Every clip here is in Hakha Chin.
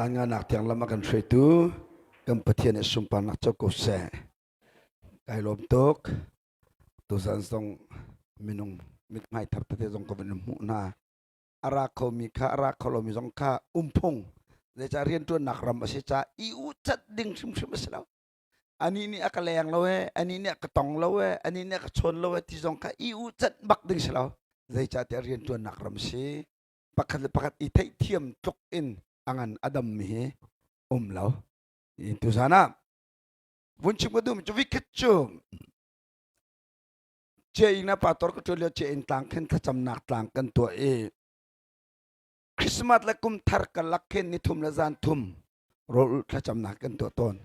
Nganak tiang lam a kan hruaitu kan Pathian nih sunparnak co ko seh. Kai lawm tuk. Tuzan zong minung mithmai thar tete zong ka van hmuh hna. A ra khomi kha a ra kho lomi zong kha umphung zeicah rianṭuannak ram a si caah i u cat ding hrimhrim a si lo. Anih nih a ka leng lo ee, anih nih a ka tong lo ee, anih nih a ka chawn lo ee ti zong kha i u cat bak ding si lo. Zeicahtiah rianṭuannak ram si. Pakhat le pakhat i theihthiam tluk in a ngan a dammi hi um lo. Tuzan ah vun chim ka duhmi cu vikhat cu Cia na pastor ka ṭuan lio cia in tlang khin thlacamnak tlang kan tuah i Christmas le kum thar karlak khin ni thum le zan thum rawl thlacamnak kan tuah tawn.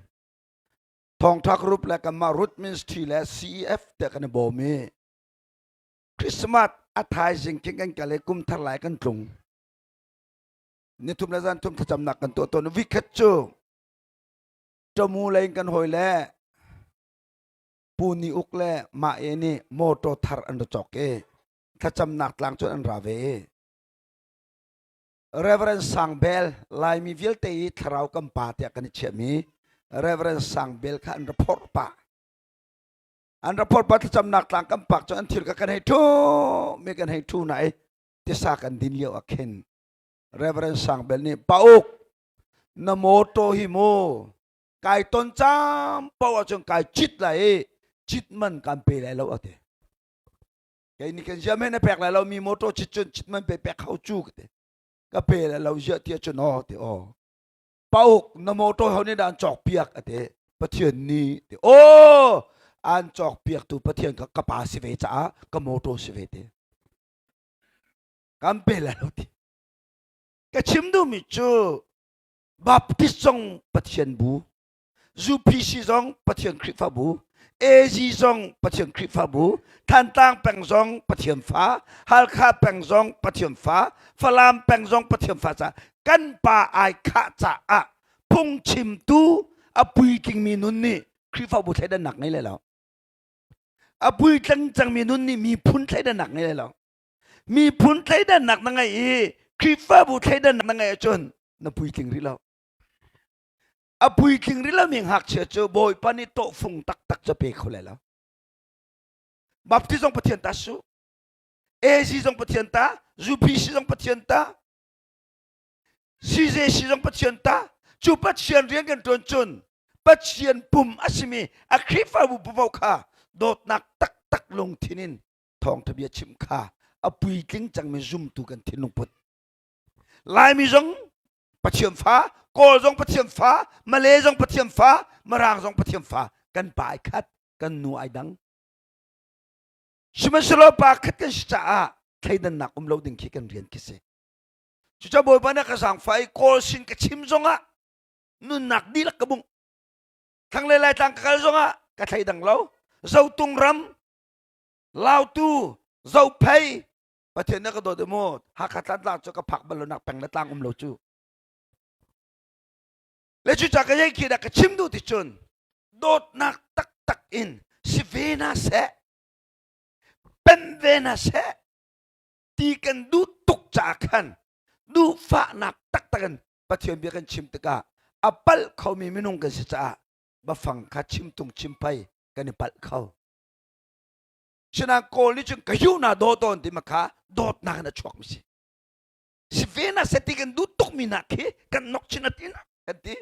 Thawngṭha group le kanmah Root Ministry le CEF te kan i bawm i Christmas a thaizing khin kan kal i kum thar lai kan tlung. Ni thum le zan thum thlacamnak kan tuah tawn. Vikhat cu ṭamu lei in kan hawi le Pu Ni Uk le Mah E nih motor thar an ra cawk i thlacamnak tlang cun an ra ve i Reverend Sang Bel Laimi vialte i thlarau kan pa tiah kan i chiahmi Reverend Sang Bel kha an ra phorh pah. An ra phorh pah thlacamnak tlang kan pak cun an thil kha kan hei ṭhu mi kan hei ṭhu na i tisa kan din lio ah khin Reverend Sang Bel nih Pa Uk na motor hi mu kai ton cam paoh ahcun kai cit lai i cit man kan pe lai lo ati kei nih kan zia men na pek lai lo mi motor cit cun cit man pe pek hau cu ka ti ka pe lai lo zia ti ahcun aw ti aw pauk na motor ho nih dah an cawk piak ati pathian nih ti aw an cawk piak tu pathian ka ka pa si ve caah ka motor si ve ti kan pe lai lo ti ka chim duhmi cu Baptist zong Pathian bu, UPC zong Pathian Khrihfabu, AG zong Pathian Khrihfabu, Thantlang peng zong Pathian fa, Halkha peng zong Pathian fa, Falam peng zong Pathian fa caah kan pa ai khah caah phungchimtu a puitlingmi nun nih Khrihfabu thleidannak ngei lai lo. A puitling cangmi nun nih miphun thleidannak ngei lai lo. Miphun thleidannak na ngeih i Khrihfabu thleidannak na ngeih ahcun na puitling rih lo. A puitling rih lomi ngakchia cu Bawipa nih tawhfung taktak cu pe kho lai lo. Baptist zong Pathian ta su, AG zong Pathian ta, UPC zong Pathian ta, CJC zong Pathian ta. Cu Pathian rian kan ṭuan cun Pathian pum a simi a Khrihfabu paoh kha dawtnak taktak lungthin in thawngtha bia chim kha a puitling cangmi zumtu kan thinlung put Laimi zong Pathian fa Kawl zong Pathian fa Malay zong Pathian fa Mirang zong Pathian fa kan pa ai khat kan nu ai dang sihmanhsehlaw pa khat kan si caah thleidannak um lo ding khi kan rian khi si cucaah Bawipa nih ka zaangfah i Kawl sin ka chim zongah nunnak dihlak ka bungh thlanglei Laitlang ka kal zongah ka thleidang lo Zotung ram Lautu Zophei Pathian na ka dawt mu Hakha Tlantlang cu ka phak bal lo nak peng le tlang um lo cu le cu ca ka yei khi dah ka chim duh ti cun dawtnak taktak in si ve na seh pen ve na seh ti kan duh tuk caah khan duhfahnak taktak in Pathian bia kan chim tikah a palh khomi minung kan si caah bafang kha chim tung chim phai kan i palh kho Sinain Kawl nih cun ka yu na daw tawn ti ma kha dawtnak in a chuak mi si. Si ve na se ti kan duh tuk mi nak khi kan nok chin atin kan ti.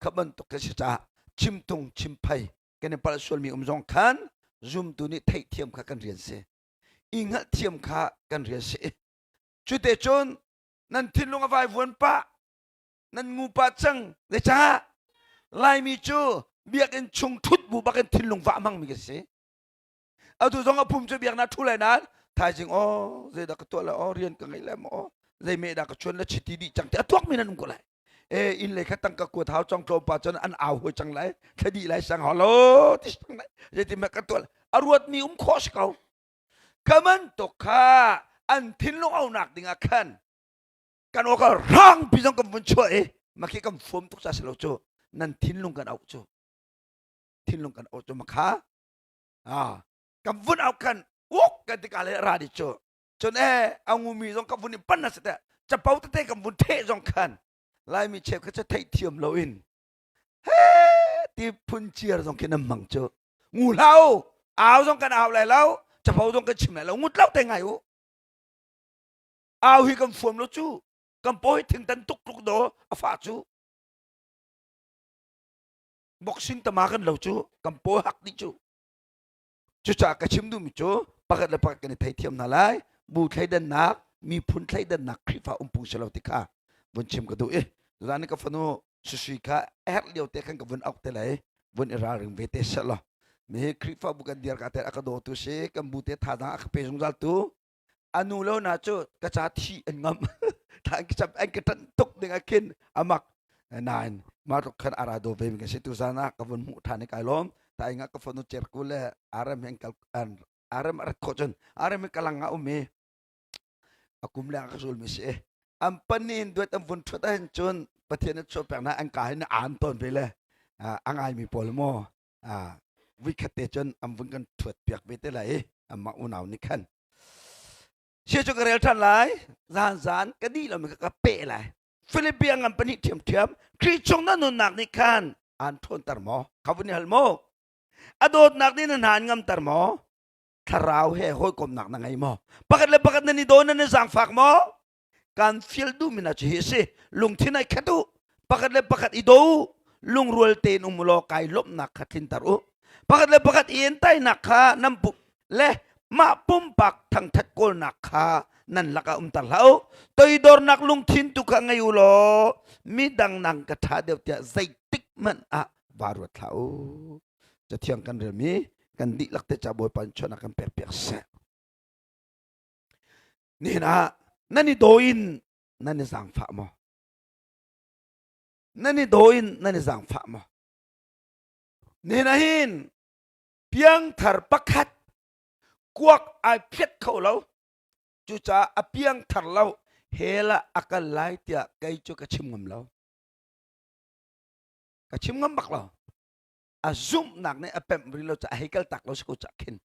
Kha bantuk kan si caah chimtung chimphai kan i palh sual mi um zong khan zumtu nih theihthiam kha kan rian si. I hngalhthiam kha kan rian si. Cute cun nan thinlung a vaivuan pah nan ngu pah cang zeicah Laimi cu biakinn chung thut bu bakin thinlung vah hmangmi kan si. Atu zong a pum cu biaknak thu lai nain thaizing aw zeidah ka tuah lai aw rian ka ngei lai maw aw zei meh dah ka chuan la chiti dih cang ti a tuak mi nan um ko lai e inn lei kha tangka kuat hau cang tlawmpa cun an au hoi cang lai thla dih lai sang halo ti cang lai zeitin meh ka tuah a ruat mi um khawh si ko ka man tuk kha an thinlung aunak ding ah khan kan aw ka rang pi zong kan vun chuah i makhi kan fuam tuk ca si lo cu nan thinlung kan auh cu thinlung kan auh cu makha ah kan vun auh khan uk kan ti ka le ra di cu cun e a ngumi zong kan vun i pan na si te capo tete kan vun theh zong khan. Laimi cheukhat cu theihthiam loin he ti phun ciar zong khi nan hmang cu. Ngu hlah u, au zong kan au lai lo, capo zong kan chim lai lo, ngut lo te ngai u. Au hi kan fuam lo cu, kan paw hi thingtan tuk tluk do a fa cu. Boxing tama kan lo cu, kan paw hak dih cu. Cucaah ka chim duhmi cu pakhat le pakhat kan i theithiam hna lai. Bu thleidannak, miphun thleidannak Khrihfa um phung si lo ti kha vun chim ka duh i zan ka fanu Susui kha a herh lio te khan ka vun auh te lai vun i ralring ve te seh law mi Khrihfabu kan dir ka te a ka dawtu si kan bu te thazaang a ka pe zungzal tu anu lo na cu ka ca thi an ngam than ka chap an ka tan tuk ding ah khin amak nain ma tluk khan ara do ve mi ka si tu zan ah ka vun hmuh than i kai lawm ta inga ka fanu cerku le aram hen kal an aram arat kho cun aram kalang a um i akum le ka zul mi si an panin duat an vun thut ahhin cun pathian a chuah pek na an ka hin aan ton ve le a ngai mi pawl mo vikhat te cun an vun kan thuat piak ve te lai i amah unau nih khan sia cu ka rel ṭhan lai zan zan ka dih lomi ka ka peh lai Philippia ngan pahnih ṭhiamṭhiam Khrih chung na nunnak nih khan aan ṭhawnter maw kha vun i hal maw a dawtnak nih na hna an ngamter maw thlarau he hawikomnak na ngei maw pakhat le pakhat nan i daw nan i zaangfak maw Kan fial duhmi hna cu hi a si. Lungthin ai khat u. Pakhat le pakhat i do u. Lungrual tein um u law kai lawmhnak kha tlinter u. Pakhat le pakhat i entainak kha nan pum le mah pumpak thangthat kawlnak kha nan lakah umter hlah u. Toidornak lungthin tu kha ngei u law midang nang ka ṭha deuh tiah zeitik hmanh ah vaa ruat hlah u. Cathiang kan relmi kan dihlak te ca Bawipa in chuahnak kan pekpiak seh. Nihin ah nan i daw in nan i zaangfah maw? Nan i daw in nan i zaangfah maw? Nihin ah hin piangthar pakhat kuak ai phiat kho lo. Cucaah a piangthar lo hell ah a kal lai tiah kei cu ka chim ngam lo. Ka chim ngam bak lo. A zumhnak nih a pemh rih lo caah hei kal tak lo si ko cah khin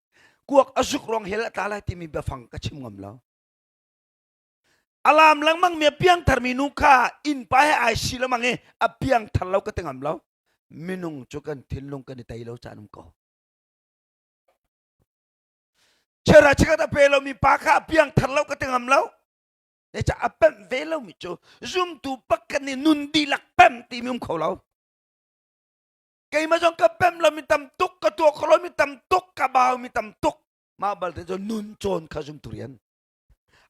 kuak a zuk ruang hell a tla lai timi biafang ka chim ngam lo. Alam lengmang mi a piangthar mi nu kha innpa he ai si lengmang i a piangthar lo ka ti ngam lo. Minung cu kan thinlung kan i tei lo caan um ko. Chera chikat a pe lomi pa kha a piangthar lo ka ti ngam lo. Zeicah a pemh ve lomi cu zumtu pakhat nih nun dihlak pemh timi um kho lo. Keimah zong ka pemh lomi tam tuk, ka tuah kho lomi tam tuk, ka bau mi tam tuk. Mah balte cu nun cawn kha zumtu rian.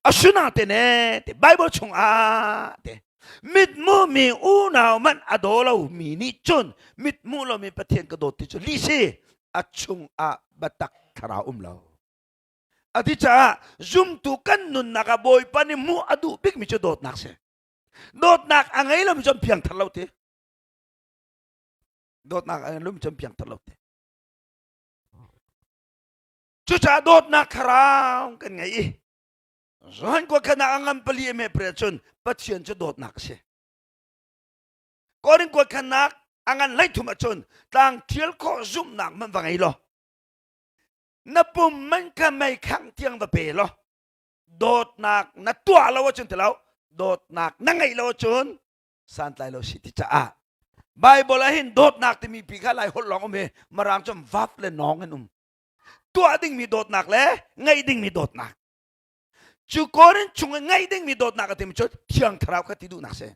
Asuna te ne te Bible chung ah te mitmu mi unau man a daw lo mi nih cun mitmu lo mi Pathian ka dawt ti cu lih si a chung ah biatak thlarau um lo. A ti caah zumtu kan nunnak ah Bawipa nih hmuh a duh bikmi cu dawtnak si. Dawtnak a ngei lomi cu an piangthar lo ti. Dawtnak a ngei lomi cu an piangthar lo ti. Cucaah dawtnak thlarau kan ngei i Johan kuakhanak a ngan pali a meh cun Pathian cu dawtnak a si. Korin kuakhanak a ngan hleithum ahcun tlang thial khawh zumhnak man va ngei law na pum man kha mei khangh tiang va pe law dawtnak na tuah lo ahcun ti lo dawtnak na ngeih lo ahcun santlai lo si ti caah Bible ah hin dawtnak timi pi kha lai holh lawng um hi Mirang cun vap le nawng in um tuah dingmi dawtnak le ngeih dingmi dawtnak cu Korin chung i ngeih dingmi dawtnak a timi cu thiang thlarau kha ti duhnak si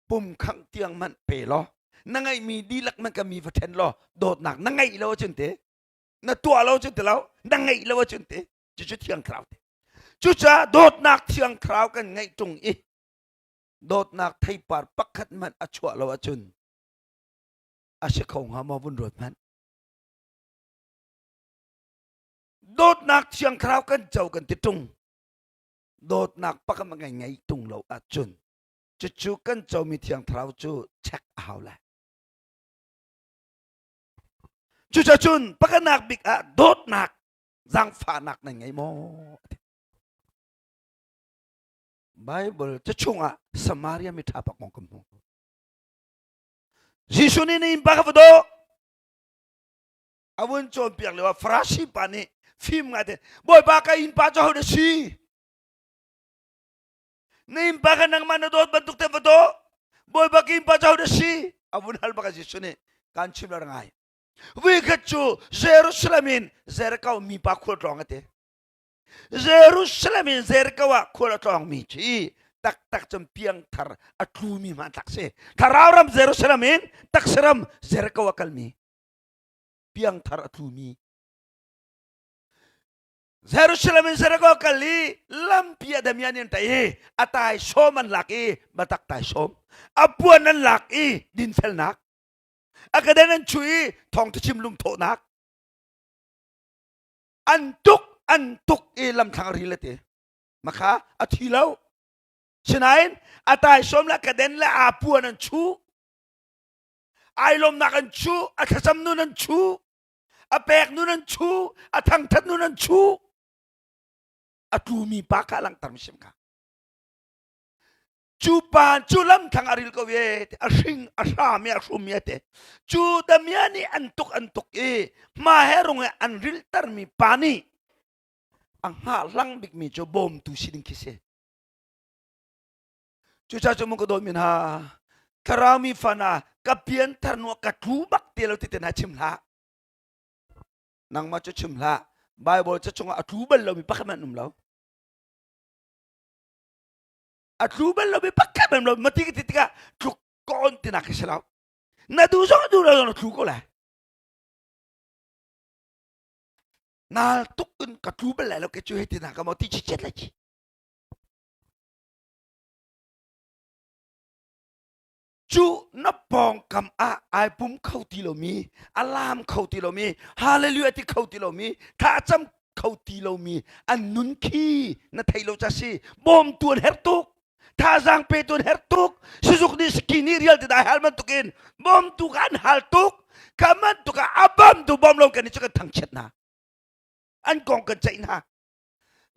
pum khangh tiang hmanh pe law na ngeihmi dihlak man ka mi va ṭhen law dawtnak na ngeih lo ahcun te na tuah lo ahcun ti lo na ngeih lo ahcun te cucu thiang thlarau te cucaah dawtnak thiang thlarau kan ngeih ṭung i dawtnak theipar pakhat hmanh a chuah lo ahcun a si kho hnga maw vun ruat hmanh dawtnak thiang thlarau kan co kan ti ṭung dawtnak pakhat ngei ngei ṭung lo ahcun cucu kan comi thiang thlarau cu check a hau lai cucacun pakhatnak bik ah dawtnak zaangfahnak nan ngei maw Bible ca chungah Samaria mi ṭha pak kong kan hmu. Jesuh nih na innpa kha va daw. A vun cawnpiak lio ah Farasi pa nih fim ngai te Bawipa ka innpa cu hodah si? Na innpa kha nangmah na dawt bantuk te va daw. Bawipa ka innpa cu hodah si? A vun hal bak Jesuh nih kan chim lo ngai. Vuikhat cu Jerusalem in Jericho mipa khual tlawng a ti. Jerusalem in Jericho ah khual a tlawngmi khi taktak cun piangthar a tlumi hmanthlak si. Thlarau ram Jerusalem in taksa ram Jericho a kalmi piangthar a tlumi. Jerusalem in Jericho kal i lampi a damian in tai i a taisawm an lak i batak taisawm a puan an lak i dinfelnak a kaden an chuh i thawngtha chim lungthawhnak an tuk an tuk i lamthlang a ril a ti makha a thi lo sinain a taisawm le kaden le aa puan an chuh ai lawmnak an chuh a thlacam nun an chuh a pek nun an chuh a thangthat nun an chuh a tlumi pa kha langhter mi sim kha cu pa cu lamthlang a ril ko ye a hring a hram i a hrum i te cu damia nih an tuk an tuk i hma he rung i an rilter mi pa nih a hngahhlang bikmi cu bawmtu si ding khi si cucaah cu mun ka dawt mi hna thlarau mi fa hna ka pianthar nu ka tlu bak te lo ti te hna chim hlah nangmah cu chim hlah Bible ca chungah a tlu bal lomi pakhat hmanh um lo a tlu bal lomi pakhat hmanh um lo mati ka ti tikah tluk ka on tinak khi si lo na duh zong duh lo zong na tlu ko lai nal tuk in ka tlu bal lai lo ke cu hei ti hna ka maw ti chichiat lai chi Cu na pawngkam ah ai pum kho ti lomi, a laam kho ti lomi, hallelujah ti kho ti lomi, thlacam kho ti lomi an nun khi na thei lo ca si. Bawmtu an herh tuk. Thazaang petu an herh tuk. Sizuk nih siki nih rial ti dai hal bantukin bawmtu ka an hal tuk. Kha bantuk ah a bawmtu bawm lo kan i cu kan thangchiat hna. An kong kan ceih hna.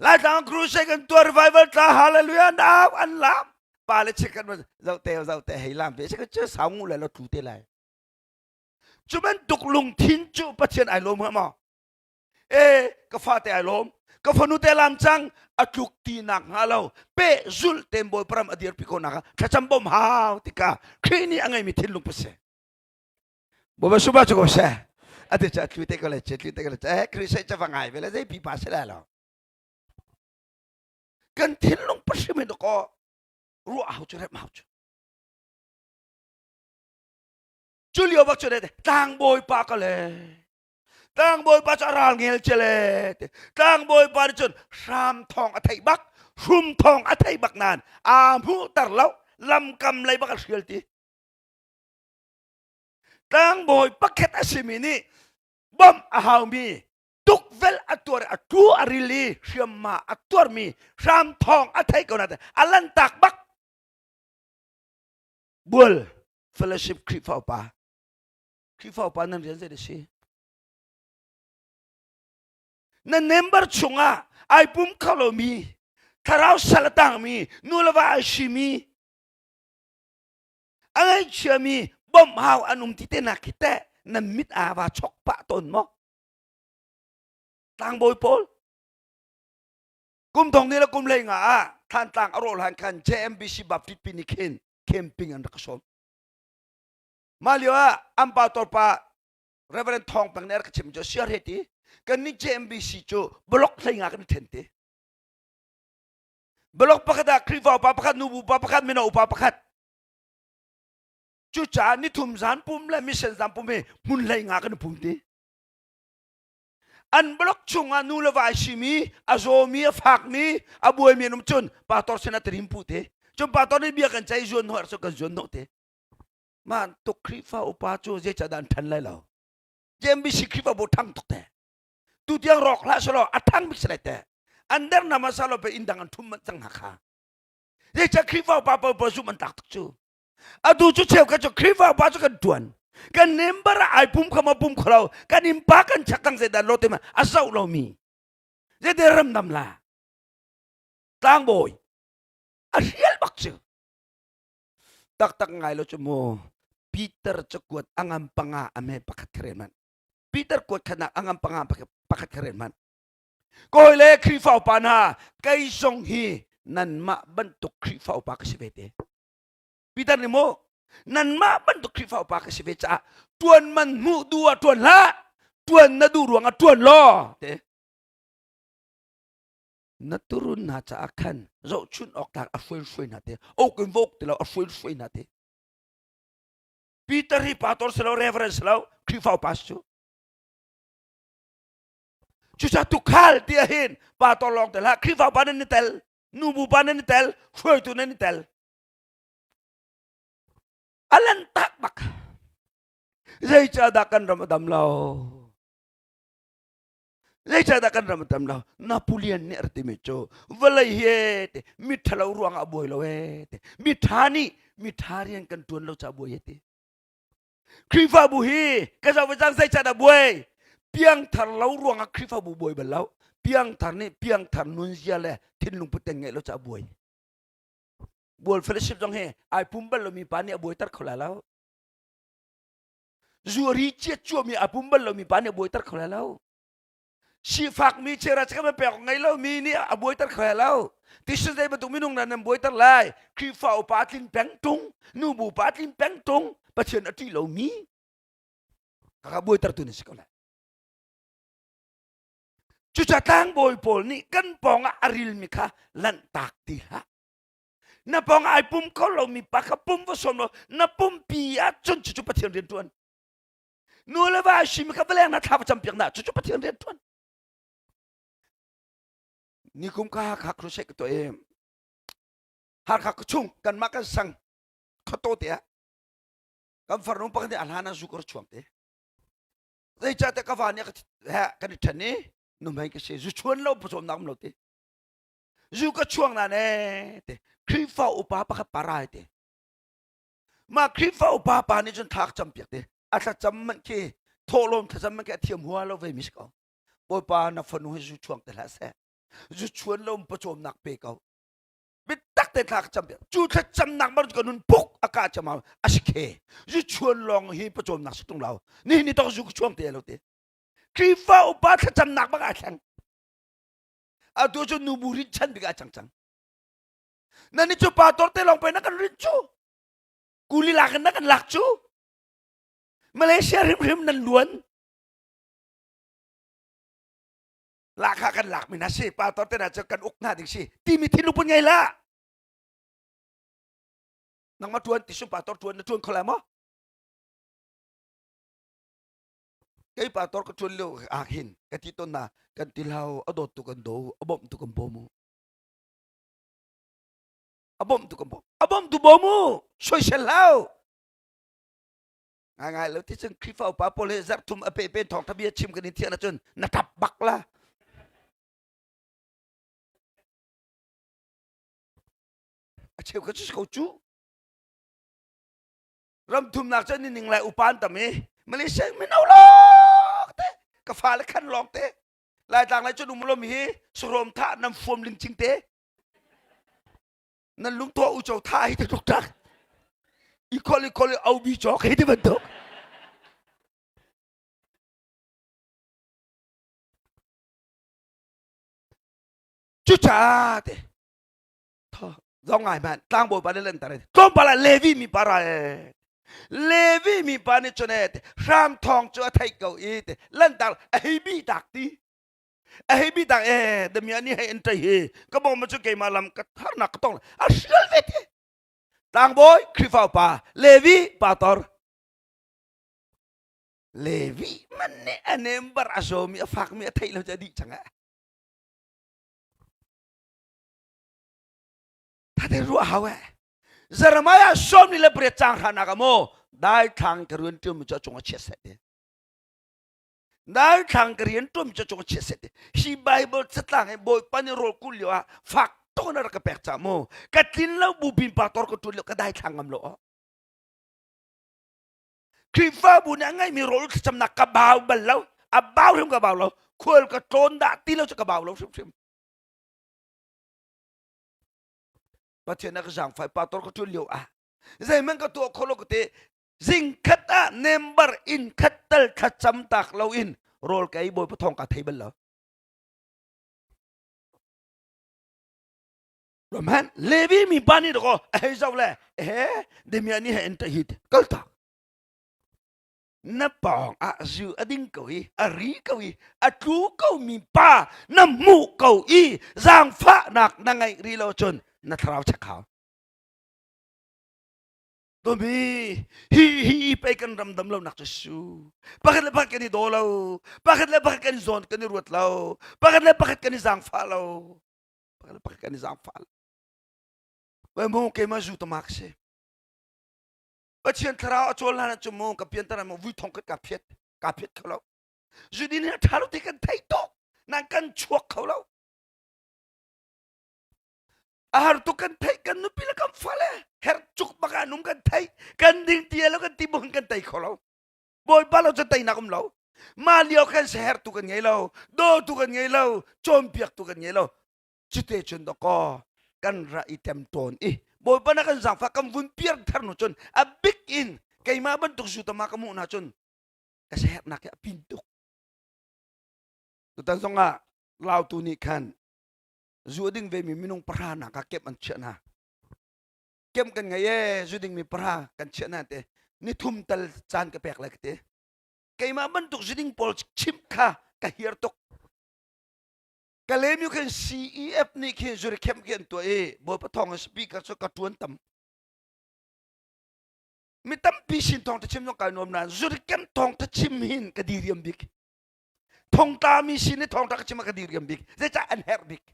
Laitlang crusade kan tuah revival tla hallelujah nau an lam pa le chik kan zoh te zoh te hei lam ve cu sau ngu le lo tlu te lai cu bantuk lungthin cu Pathian ai lawm hnga maw e ka fa te ai lawm ka fanu te lam cang a tluk ti nak hnga lo pe zul ten bawi param a dir pi ko nak thlacam bom hau tika Khrih nih a ngeimi thinlung pa si Bawipa suba cu ko seh. Ati cu a tlu te ko le tlu te ko le eh Khrih ca va ngai ve le zei pipa si lai lo. Kan thinlung pahrim in ko ruah hau cu rem hau cu. Cu lio bak cu tlangbawi pa ka le tlangbawi pa cu a ral ngel che le tlangbawi pa nih cun hram thawng a theih bak hrum thawng a theih bak nain aa hmuhter lo lamkam lei bak a hrial ti Tlangbawi pakhat a simi nih bawmh a haumi tukvelh a tuar a tu a ril i hriamma a tuarmi hram thawng a thei ko na a lantak bak bual fellowship Khrihfa upa Khrihfa upa nan rian zei si na member chungah ai pum kho lomi thlarau sal a tangmi nu le va ai simi a ngaihchiami bawmh hau an um ti te nak khi teh nan mit aa va chok pah tawn maw tlangbawi pawl kum thong ni le kum lei nga ah Thantlang a rawh hlan khan JMBC Baptist pi nih khin camping an rak sawm mah lio ah an pastor pa Reverend Thawng Peng nih a rak chim cu siar he ti kan nih JMBC cu block hlei nga kan then ti Blok pakhat ah Khrihfa upa pakhat, nubu upa pakhat, mino upa pakhat. Cucaah nithum zan pum le mission zan pum hi hmun hlei nga kan pum ti. An blok chungah nu le vai simi, a zawmi, a fakmi, a buaimi an um cun pastor sin ah tirim pu te. Cun pastor nih bia kan ceih zuan hnawh cu kan zuan hnawh te. Mah tuk Khrihfa upa cu zeicadah an ṭhan lai lo. JMBC Khrihfa bu ṭhang tuk te. Tu tiang rawk hlah selaw a thang bik selai te an der na masa lo pe inn dang an thum manh cang hna kha zeicah Khrihfa upa pawl pawl zumh an tlak tuk cu atu cu cheu ka cu Khrihfa upa cu kan tuan kan member ah ai pum kho ma pum kho lo kan innpa kan chak tang zeidah lo te ma a zoh lomi zeite ramdam la tlangbawi a hrial bak cu taktak ngai lo cu mu Peter cakuat angam panga ame pakhat kha man Peter kuat khatnak a ngam panga pakhat kha rel hmanh. Kawi le Khrihfa upa hna, kei zong hi Nanmah bantuk Khrihfa upa ka si ve te. Peter nih maw nanmah bantuk Khrihfa upa ka si ve caah ṭuan man hmuh duh ah ṭuan hlah ṭuan na duh ruangah ṭuan law te na turun hna caah khan zohchunh awk tlak a hruai hruai hna te ok in vok ti lo a hruai hruai hna te Peter hi pastor si lo reverend si lo Khrihfa upa si cu cucaah tukhal ti ahhin pastor lawng te hlah Khrihfa upa nan i tel nubu pa nan i tel hruaitu nan i tel a lan tak bak zeicahdah kan ram a dam lo zeicahdah kan ram a dam lo Napoleon nih a timi cu vawlei hi te mi ṭhalo ruangah a buai lo e te mi ṭha nih mi ṭha rian kan ṭuan lo ca buai e ti Khrihfabu hi ka zoh ve cang zeicahdah buai piangthar lo ruangah Khrihfabu buai bal lo piangthar nih piangthar nunzia le thinlung put ngeih lo ca buai Bual fellowship zong hi ai pum bal lomi pa nih a buaiter kho lai lo. Zuari ciat cuami a pum bal lomi pa nih a buaiter kho lai lo. Sifakmi chera chakam pek ngei lomi nih a buaiter kho lai lo. Tisun zei bantuk minung na nan buaiter lai. Khrihfa upa tlin peng tung, nubu pa tlin peng tung, Pathian a ṭih lomi kaka buaiter tu na si ko lai. Cucaah tlangbawi pawl nih kan pawngah a rilmi kha lanhtak ti hlah. Na pawng ai pum kho lomi pa kha pum va sawm law na pumpi ah cun cucu Pathian rian ṭuan. Nu le va simi kha va leng na thla va campiak na cucu Pathian rian ṭuan. Nikum ka Hakha crusade ka tuah i Hakha khuachung kanmah kan sang khuataw te ah kan farnu pakhat nih a hlan ah zu ka chuang te. Zeicahtiah ka va nih kan i ṭhen i nuhmei ka si zu chuan lo pawcawmnak um lo te. Zu ka chuang na ne te Khrihfa upa pakhat pa rai te. Mah Khrihfa upa pa nih cun thla ka campiak te. A thlacam manh khi thawhlawm thlacam manh khi a thiam hua lo ve mi si ko. Bawipa na fanu hi zu chuang te hlah seh. Zu chuan lo pawcawmnak pe ko. Biatak te thla ka campiak. Cu thlacamnak bar cu ka nun puk a ka cam a si khe. Zu chuan lawng hi pawcawmnak si tung lo. Nihin ni tok zu ka chuang te lo te. Khrihfa upa thlacamnak bak aa thleng. Atu cu nubu rin chan bik ah cang cang. Nan cu pa tor te lawng pe na kan rin cu. Kuli lak in na kan lak cu. Malaysia hrimhrim nan luan. Lakha kan lak mi na si pa tor te na cu kan uk hna ding si timi thinlung pun ngei la. Nangmah tuan ti sum pa tor tuan na tuan kho lai maw? Kei pastor ka ṭuan lio ah hin ka ti tawn na kan ti hlau a dawt tu kan do a bawmh tu kan bawm u a bawmh tu kan bawm a bawmh tu bawm u soisel hlau ngai ngai lo ti cun Khrihfa upa pawl he zarh thum a pe pen thawng bia chim kan in thian ahcun na tap bak la a cheu ka cu ko cu ram thumnak cu an ning lai upa an tam i Malaysia mino lawng te ka fale khan lawng te Laitlang lai cun um lomi hi sarawm tha nan fuam lingcing te nan lungthaw uco tha hi te tuk tak i khol i khol i obi chok hi ti bantuk cucaah te zong ngai hmanh tlangbawi pa nih lanter tlawmpal ah Levi mi pa ral Levi mi pa nih cun e hram thawng cu a theih ko i te lantar a hei bi tak ti a hei bi tak e damia ni hei an ṭei hi ka bawm cu keimah lam ka harnak ka tong a hrial ve te tlangbawi Khrihfa upa Levi pastor Levi man nih a nem bar a zawmi a fakmi a theih lo cu a dih cang eh Thate ruah hau eh. Jeremiah 28 caang hranak ah maw daithlang ka rian ṭuanmi cu a cung a chiat seh ti. Daithlang ka rian ṭuanmi cu a cung a chiat seh ti. Hi Bible catlang hi Bawipa nih rawl kul lio ah fak tuk in a rak ka pek caah mu. Ka tlin lo bu pin pastor ka ṭuan lio ka daithlang ngam lo. Khrihfabu nih a ngeihmi rawl thlacamnak ka bau bal lo. A bau hrim ka bau lo. Khual ka tlawn dah ti lo cu ka bau lo hrimhrim. Pathian a ka zaangfai pastor ka ṭuan lio ah zeihmanh ka tuah kho lo ka ti zingkhat ah member inn khat tal thlacam tak lo in rawl ka ei bawipa thawng ka thei bal lo. Roman Levi mi pa nih dakaw a hei zoh le he demia nih he in ta hit kal tak na pawng ah zu a ding ko i a ri ko i a tlu ko mi pa na hmuh ko i zaangfahnak na ngeih rih lo cun na thlarau check hau Tumi hi hi pei kan ram dam lo nak cu su pakhat le pakhat kan i daw lo pakhat le pakhat kan i zawn kan i ruat lo pakhat le pakhat kan i zaangfah lo pakhat le pakhat kan i zaangfah lo Wai mu keimah zu tamak si Pathian thlarau a cawl hlan cu mu ka piantar mu vui thong ka phiat ka phiat kho lo zu din hi a ṭha lo ti kan thei tuk nan kan chuak kho lo a har tuk kan theih kan nupi le kan fale her cuk bak ah num kan theih kan ding ti lo kan ti bu kan tei kho lo bawipa lo cu teinak um lo mah lio khan seher tu kan ngei lo do tu kan ngei lo cawnpiak tu kan ngei lo cute cun dakaw kan ra i tem tawn i bawipa na kan zaangfah kan vun piar thar nu cun a bik in keimah bantuk zu tama ka hmuh na cun ka sehernak hi a pin tuk tutan zong ah lautu nih khan zu a ding vemi minung pahra nak ah kemh an chiah hna kemh kan ngei e zu dingmi pahra kan chiah hna te ni thum tal caan ka pek lai ka ti keimah bantuk zu ding pawl chimh kha ka hiar tuk Kalaymyo khin CEF nih khin zuri khem khi an tuah i Bawipa thawng in speaker cu ka tuan tam mi tampi sin thawng chim zong kai nuam nain zuri kem thawng chim hin ka diriam bik thongtla mi sin i thawngtha ka chim ah ka diriam bik zeicah an herh bik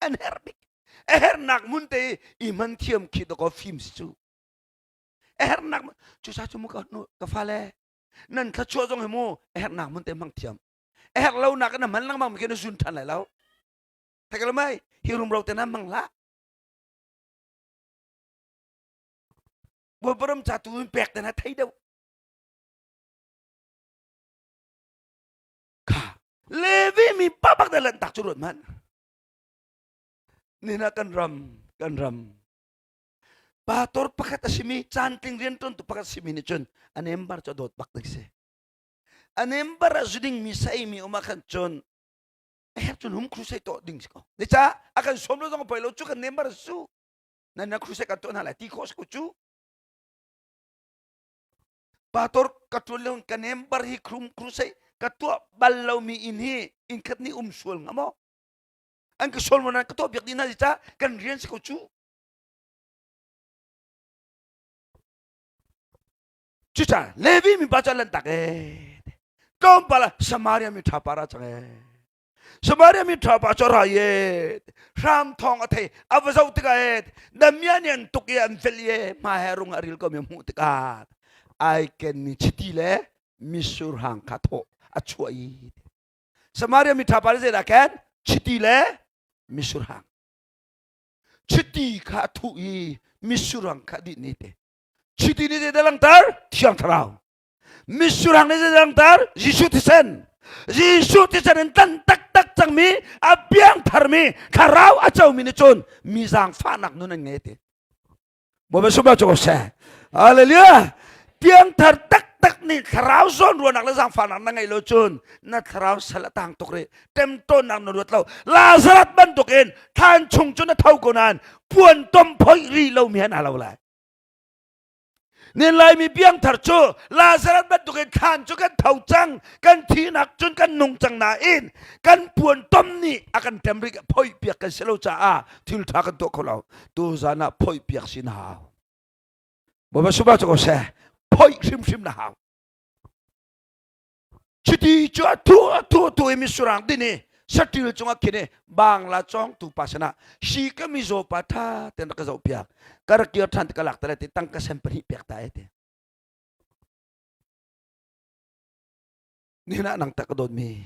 an herh bik a herhnak mun te i hman thiam khi dakaw fim si cu a herhnak cu sa cu mu ka ka fale nan thluachuah zong hi mu a herhnak mun te hmang thiam a herh lo nak na hman lengmang mi khi na zun than lai lo thai lo mai hi rumro te na hmang hlah Bawipa ram ca tu in pek te na thei deuh kha Levi mi pa bak da lan tak cu ruat hmanh nina kan ram kan ram pastor pakhat a simi cantling rianṭuantu pakhat a simi nih cun a nembar cu a dawt bak ding si a nembar a zuding mi sa mi um ah khan cun a herh cun hum crusade tuah ding si ko zeicah a kan sawm lo zong poi lo cu kan nembar su nan na crusade kan tuah hna lai ti khawh si ko cu Pastor ka ṭuan lio ka nembar hi khrum crusade ka tuah bal lomi inn hi inn khat nih um sual hnga maw? An ka sual maw nan ka tuah piak dih hna si ca kan rian si ko cu. Cucaah Levi mi pa cu an lantak ee. Tlawmpal ah Samaria mi ṭha pa ra cang ee. Samaria mi ṭha pa cu a ra i ee hram thawng a thei a va zoh tikah ee damiah nih an tuk i an velh i ee hma he rung a ril ko mi a hmuh tikah ai kenmi chiti le mitsur hang kha thawh a chuah i Samaria mi ṭha pa nih zeidah ken chiti le mitsur hang chiti kha a thuh i mitsur hang kha dih ni te chiti nih zeidah langhter thiang thlarau Misurang nih zeidah langhter Jesuh thisen Jesuh thisen in tan taktak cangmi a piang tharmi thlarau a comi nih cun mi zaangfahnak nun an ngei ti Bawipa sumah cu ko seh Hallelujah piangthar taktak nih thlarau zawn ruahnak le zaangfahnak na ngeih lo cun na thlarau sal a tang tuk rih temtawnnak na ruat lo Lazarus bantukin thlan chung cu na tho ko nain puan tom phoih rih lomi han aa lo lai Nin Laimi piangthar cu Lazarus bantukin thlan cu kan tho cang, kan thihnak cun kan nung cang nain kan puan tom nih a kan ṭem rih phoih piak kan si lo caah thil ṭha kan tuah kho lo. Tu zan ah phoih piak si na hau. Bawipa suba cu ko seh, phoih hrimhrim na hau. Chiti cu a thu a thu thu i misurang din i saṭil cungah khin i bangla cawngtu pa sinah hi ka mizaw pa ṭha tein rak ka zohpiak ka rak kir ṭhan ti ka lak ta lai ti tangka sen pahnih pek ta ai ti nihin ah nang tak ka dawtmi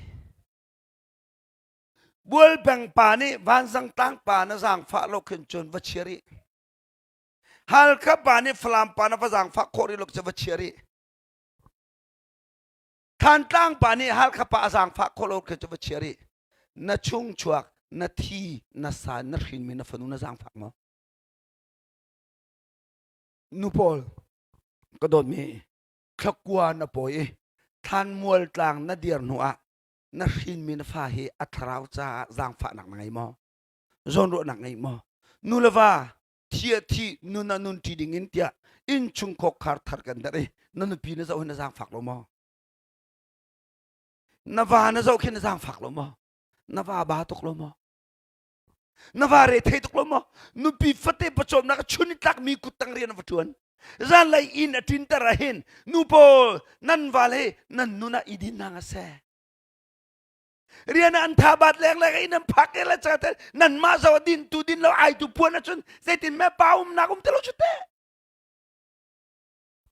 bualpeng pa nih vanzang tlang pa na zaangfah lo khin cun va chia rih Halkha pa nih Falam pa na va zaangfah khawh rih lo cu va chia rih Thantlang pa nih Halkha pa a zaangfah khawh lo khi cu va chia rih. Na chung chuak, na thi, na sa, na hrinmi na fanu na zaangfak maw? Nu pawl, ka dawtmi, thlakua na pawi i thlanmual tlang na dir hnu ah na hrinmi na fa hi a thlarau caah zaangfahnak na ngei maw? Zawnruahnak ngei maw? Nu le va thi a thi nun a nun ṭi ding in tiah innchung khar thar kan derh i na nupi na zoh hi na zaangfak lo maw? Na va na zoh khi na zaangfak lo maw? Na va ba tuk lo maw? Na va re thei tuk lo maw? Nupi fate pawcawmnak chun i tlakmi kuttang rian a va ṭuan. Zanlei inn a ṭinter ah hin nu pawl nan val he nan nun ah i din hna seh. Rian ah an tha bat lengleng in an phak e le cha te nan mah zo din tu din lo ai tu puan ahcun zeitin me pa umnak um te lo chu te.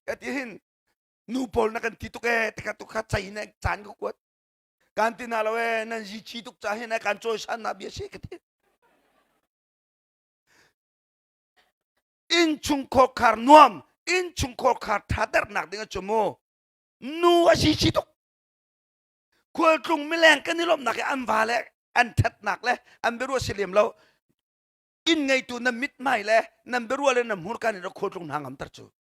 Ka ti hin nu pawl na kan ti tuk e tika tu kha chai na caan ka kuat. Kan ti na lo e nan zi chi tuk cha hin kan chawi san na bia si ka ti. Innchungkhar khar nuam innchungkhar khar thaternak ding cu mu nu a si chi tuk khualtlung mileng kan i lawmhnak i an va le an ṭhatnak le an biaruah si lem lo inn ngeitu nan mithmai le nan biaruah le nan hmurka nih khualtlung hna ngamter cu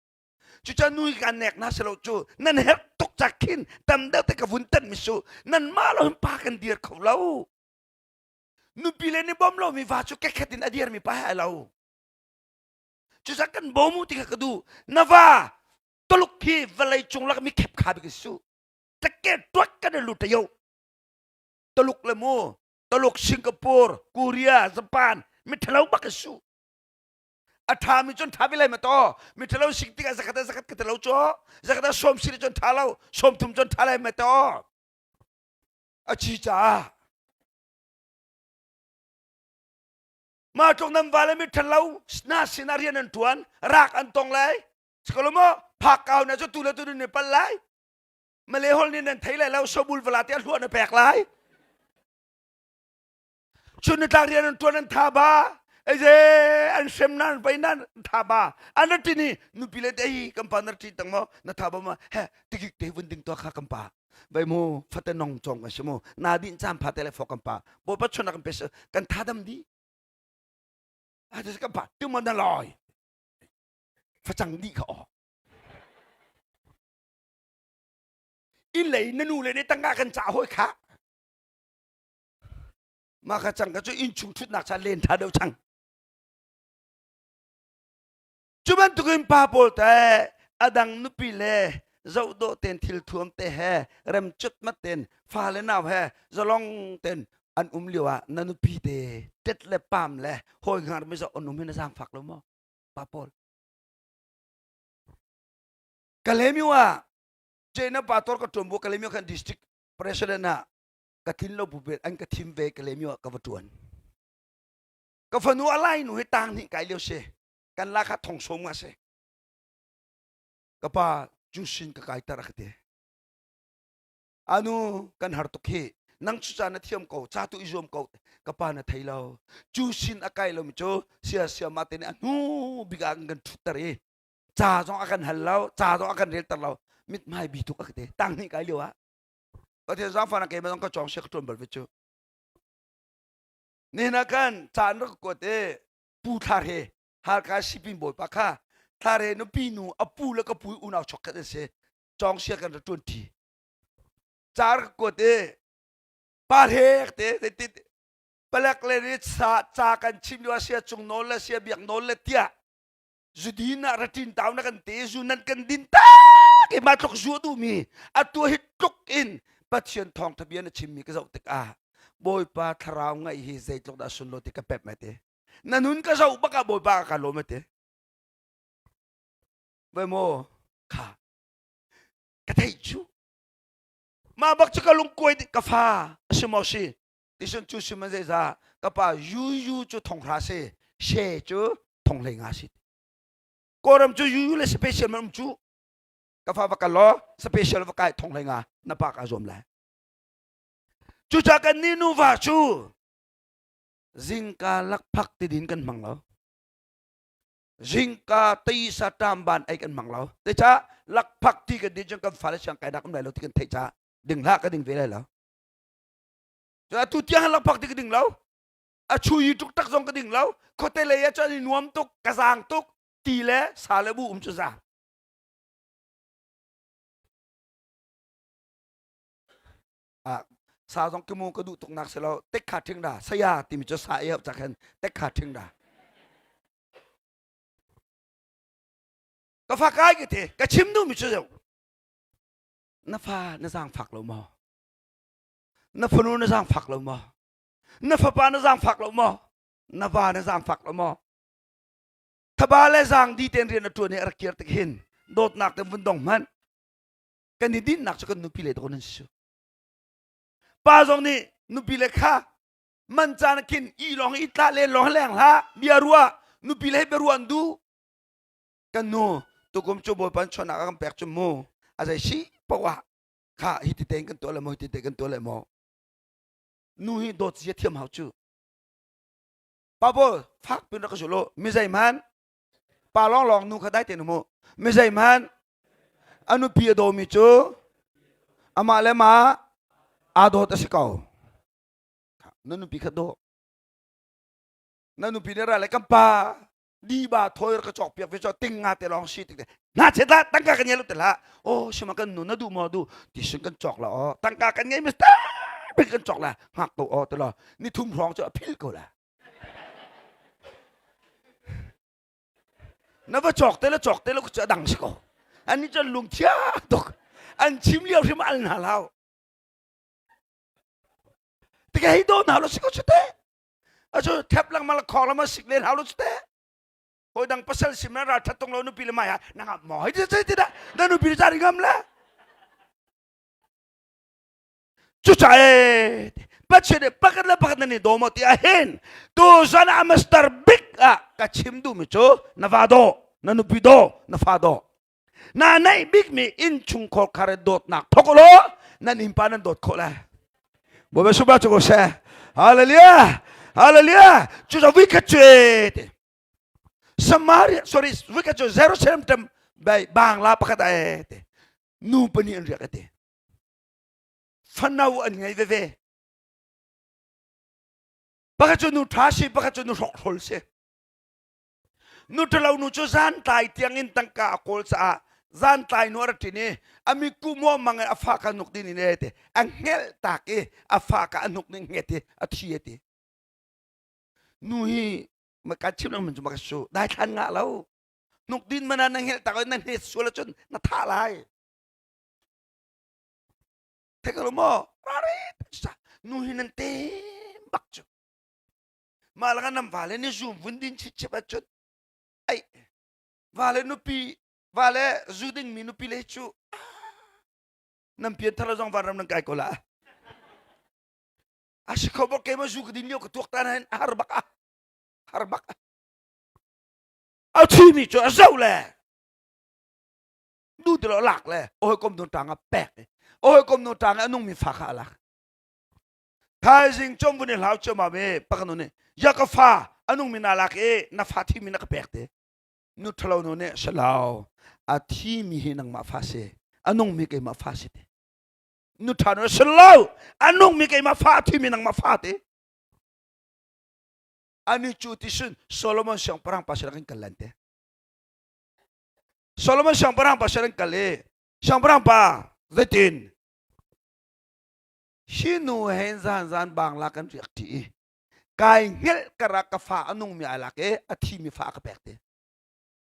cucaah nu hi kan nek na si lo cu nan herh tuk cak khin tam deuh te ka vun tan mi su nan mah lo hin pa kan dir kho lo nupi le nih bawm lomi va cu kekhet in a dirmi pa he ai lo cucaah kan bawm u ti kha ka duh na va tuluk hi vawlei cung lak mi khep kha bik su tlake tuak kan lut yo Tuluk le mu Tuluk Singapore Korea Japan mi thalo bak su a tha mi cun tha bilai ma to mi thalo sing tikah zakhat zakhat ka talo cho zakhat som si cun tha lo som thum cun tha lai ma to a chi cha ma tluk nan vale mi thalo na sin rian an tuan rak an tong lai sikolo mo phak kau na chu tu le tu ni pal lai Malay hol nih nan thei lai lo sobul vala te hluan na pek lai chun ni tlak rian an tuan an tha ba eze an hrem nan vai nan tha ba an ti ni nupi le te kan pa na ti tang mo na tha ba ma he tikik te vun ding to kha kan pa vai mu fate nong chong ka simu na din cham pha te le fo kan pa bo pa chun kan pe kan tha dam di a te kan pa tu mo na loi facang di kha o inn lei na nu le nih tangka kan cah hawi kha mah kha cang ka cu inn chung ṭhutnak cha len ṭha deuh cang cu bantukin pa pawl te adang nupi le zoh dawh ten thil thuam te he rem cutmat ten fa le nau he zalong ten an um lio ah na nupi te tet le pam le hawi hngar mi zoh an um hi na zaangfak lo maw pa pawl Kalemyo ah China pastor ka ṭuan bu Kalemyo khan district president ah ka tlin lo bu an ka thim ve Kalemyo ah ka va ṭuan. Ka fanu a lai nu hi tang hnih kai lio si. Kan la kha thong som nga si. Ka pa jusin ka kai tar ka ti. Anu kan har tuk hi nang cu ca na thiam ko ca tu i zuam ko ka pa na thei lo jusin a kai lo mi cu sia sia ma te nih a hnu bik ah kan ṭhut ter i ca zong a kan hal lo ca zong a kan relter lo mithmai bi tuk a ka ti tang hnih kai lio ah Pathian zaangfah na keimah zong ka cawng sia ka ṭuan bal ve cu nihin ah khan ca an rak kuat i pu thlar he Halkha sipin bawipa kha thlar he nupi nu a pu le ka pu unau chok khat an si cawng sia kan ra ṭuan ṭi ca rak kuat i pa hrek te zeitin palek le ri sa ca kan chim lio sia cung nawl le sia biak nawl le tiah zudin ah ratin tau na kan te zu nan kan din tak i ma tluk zu duh mi atu hi tluk in Pathian thawngtha bia na chimmi ka zoh tikah Bawipa thlarau ngaih hi zeitluk dah sunlo ti ka pep mai te na nun ka zoh bak ah Bawipa ka lawm te vai mo kha ka theih cu mah bak cu ka lungkuai ka fa a si maw si tisun cu si man zeiza ka pa yu yu cu thonghra si she cu thonghlei nga si kawlram cu yu yu le special man um cu ka fa va kal law special va kai thonghlei nga na pa ka zuam lai cucaah kan ni nuva cu zingka lakphak ti din kan hmang lo zingka teisa ṭam ban ei kan hmang lo te ca lakphak ti kan din cun kan fale siang kai nak um lai lo ti kan theih ca ding hlah ka ding ve lai lo Atu tiang lakphak ti ka ding lo. A chui tuk tak zong ka ding lo. Khuate lei ah cun i nuam tuk, ka zaang tuk, ti le sa le bu um cu za. Ah, sa zong ki mu ka duh tuk nak si lo. Tek kha ṭhing da. Saya timi cu sa ei hau cak hin tek kha ṭhing da. Ka fa kai ka ti. Ka chim duhmi cu zeu. Na fa na zaangfak lo maw? Na fanu na zaangfak lo maw? Na fapa na zaangfak lo maw? Na va na zaangfak lo maw? Thaba le zaang di ten rian a ṭuan i a rak kir tik hin dawtnak te vun dong hmanh. Kan i dinnak cu kan nupi le dawh nan si. Pa zong nih nupi le kha man caan khin i lawng i tla len lawng leng hlah bia ruah nupi le bia ruah an duh. Kan nu tukum cu Bawipa chawnak a kan pek cu mu a zei si poah kha hi ti tein kan tuah le maw hi ti te kan tuah le maw nu hi dawt zia thiam hau cu pa pawl fak pin rak ka zul u mi zeihmanh pa lawng lawng nu kha dai tein um u mi zeihmanh a nupi a dawmi cu amah le mah aa dawt a si ko na nupi kha daw na nupi nih ra le kan pa diba thoi ka cawk piak ve cho ting nga te lawng si tik te na chet la tangka kan ngei lo te la oh sima kan nu na du mo du ti sun kan cawk la oh tangka kan ngei mis ta kan cawk la ngak to oh te lo ni thum hrawng chu a phil ko la na va cawk te la cawk te lo chu dang si ko an ni cun lung thia tuk an chim lio hrim al na lau te hei do na lo si ko chu te acu thep lengmang le khong lengmang sik len hau lo cu te hawi dang pasal sim na ral that tung lo nupi le mai ha na ngam maw hei ti ti dah na nupi le cari ngam le cuca e Pathian nih pakhat le pakhat nan i daw maw ti ahhin tu zan ah master big ah ka chim duhmi cu na va daw na nupi daw na fa daw Na neih bikmi innchungkhar khar in dawtnak thawk u law nan innpa nan dawt khawh lai. Bawipa subah cu ko seh. Hallelujah. Hallelujah. Cu cu vikhat cu e ti. Samaria sorry vikhat cu Jerusalem tem bai bangla pakhat e ti. Nu pahnih an riak e ti. Fanau an ngei veve. Pakhat cu nu ṭha si, pakhat cu nu hrokhrawl si. Nu ṭhalo nu cu zantlai tiangin tangka a kawl caah zantlai nu a ra ṭin i a miku muangmang in a fa kha nuk ding in e ti a hngelh tak i a fa kha a hnuk ning hnget i a thi a ti. Nu hi ma kan chim lengmang cu ma ka su daithlan ngah lo hnuk din mana na hngelh tak na hnet sual ahcun na thah lai. Thei ko lo maw? Rari nu hi nan tem bak cu. Mah lakah nan vale nih zu vun din chitchep ahcun ai vale nupi vale zu dingmi nupi le cu nan pian thar zong vanram nan kai ko la a si kho bak keimah zu ka din lio ka tuak tan hin a har bak a har bak a a thimi cu a zo le nu ti lo lak le hawikom nu tang a pek i hawikom nu tang a nungmi fa kha a lak Thaizing com vun i hlau ciammam e pakanu nih ya ka fa a nungmi na lak i na fa thimi na ka pek te nu ṭhalo nu nih salau a thimi hi nangmah fa si a nungmi keimah fa si te nu ṭha nu salo a nungmi keimah fa a thimi nangmah fa te ani cu ti sun Solomon siangpahrang pa sin kan kal lan te Solomon siangpahrang pa sin kal i siangpahrang pa zeitin Hi nu he zan zan bangla kan riak ṭi i kai hngelh kar ah ka fa a nungmi ai lak i a thimi fa a ka pek te.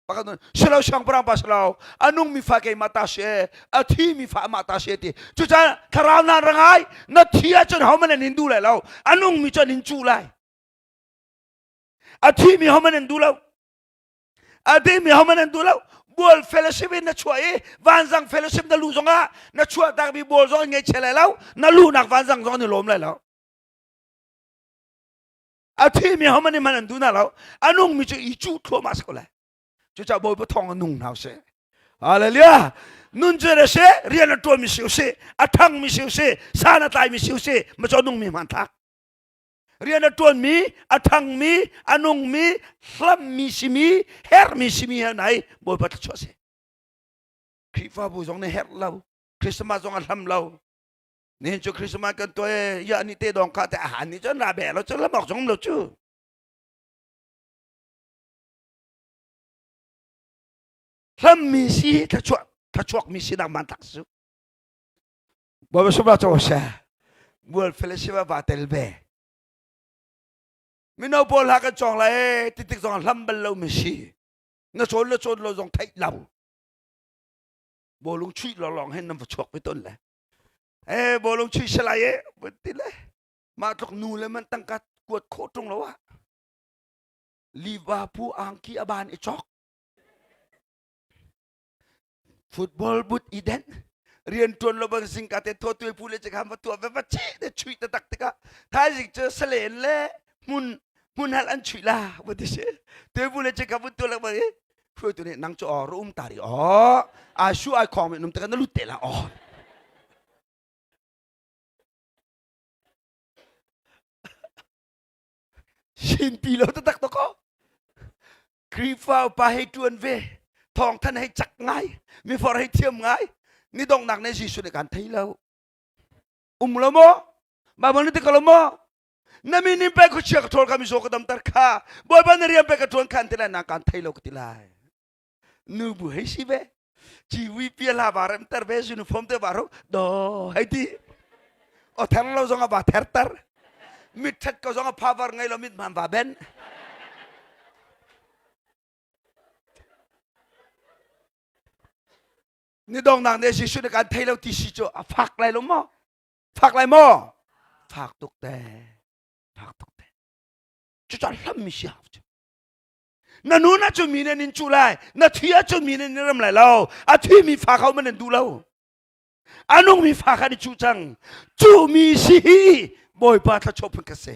Pakhat nun silo siangpahrang pa silo a nungmi fa keimah ta si a thimi fa amah ta si ti. Cucaah thlarau nan ra ngai na thi ahcun hohmanh an in duh lai lo a nungmi cu an in cuh lai. A thimi hohmanh an duh lo. A dimi hohmanh an duh lo. Bual fellowship in na chuah i vanzang fellowship na luh zongah na chuah takmi bual zong an ngei lai lo na luhnak vanzang zong an i lawm lai lo. A thimi hohmanh nih hmanh an duh hna lo. A nungmi cu i cuh thluahmah si ko lai. Cucaah Bawipa thawng in nung hna usih. Hallelujah. Nun cu a si, rian a ṭuanmi si usih, a ṭhangmi si usih, san a tlaimi si usih, ma cu a nungmi hmanthlak. Rian a ṭuanmi, a ṭhangmi, a nungmi, hlammi simi, herhmi simi he nai Bawipa thluachuah si. Khrihfabu zong nih herh lo, Christmas zong a hlam lo. Nihin cu Christmas kan tuah e, ya ni te dong kha te a han ni cun ra be lo cu lam awk zong lo cu. Hlammi si thluachuah thluachuakmi si nak man tak su. Bawipa sumah co seh. Mual fellowship ah vaa tel ve. Mino pawl hla kan cawng lai ti tik zong hlam bal lo mi si. Na cawn le cawn lo zong theih lo. Bawlung chuih lawng hin nan va chuak ve ton le. Eh bawlung chuih salai e vun ti le. Mah tluk nu le man tangka kuat khawh ṭung lo ah. Liverpool angki a ban i cawk. Football but i den. Rian ṭuan lo bang zingka te thaw tuai pu le chekhan va tuah ve va che te chuih taktak tikah thaizing cu salen le hmun hmun hal an chuih la va ti si. Tuai pu le chekhan vun tuah lengmang i hruaitu nih nang cu aw ru um ta ri aw ai su ai khong mi num te na lut te la aw. Sinpi lo taktak to ko. Khrihfa upa hei ṭuan ve, thawngthan hei cak ngai, mifor hei thiam ngai, ni donghnak ne Jesuh nih kan thei lo. Um lo maw? Bible nih ti ko lo maw? Na min in pei khuachia ka ṭhawl kha mizaw ka damter kha, Bawipa na rian pei ka ṭuan kha an ti lai, na kan thei lo ka ti lai. Nu bu hei si ve, ciwi pia la va remter ve, uniform te va ro, do hei ti. O ther lo zong a va therter. Mit ṭhat ko zong a power ngei lo mit man va ben. Ni dongnak ne Jesuh nih kan thei lo ti si cu a fak lai lo maw? Fak lai maw? Fak tuk te. Fak tuk te. Cucu hlam mi si hau cu. Na nun ahcun mi nih an in cuh lai. Na thi ahcun mi nih an in ram lai lo. A thi mi fa kha um an duh lo. A nung mi fa kha an i cuh cang. Cuh mi si hi Bawipa thluachuah phun ka si.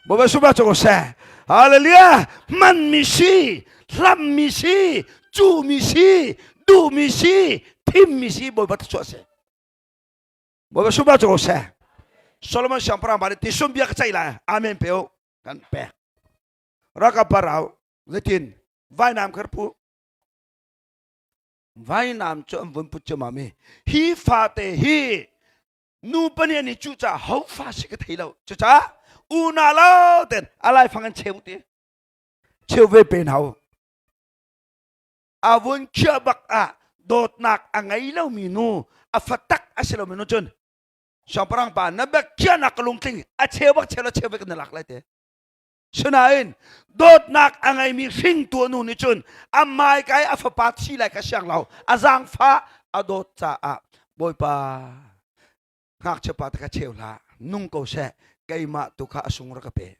Bawipa sumah cu ko seh. Hallelujah. Man mi si, hlam mi si, cuh mi si, duh mi si, thim mi si Bawipa thluachuah si. Bawipa sumah cu ko seh. Solomon siangpahrang pa nih tisum bia ka ceih lai. Amen pe u. Kan pek. Raka parau zeitin vainam kha pu vainam cu an vun put ciammam i hi fate hi nu pahnih an i cuh caah ho fa si ka thei lo cucaah una lo ten a laifang an cheu ti cheu ve pen hau a vun khiah bak ah dawtnak a ngei lomi nu a fa tak a si lomi nu cun siangpahrang pa na bek khiahnak ka lungtling a cheu bak cheu la cheu ve kan lak lai te Sinain dawtnak a ngeimi hringtu nu nih cun a hmaika i a fapa thi lai kha siang lo a zaangfah a dawt caah Bawipa ngakchia pa te kha cheu hlah nung ko seh keimah tu kha a sung rak ka pe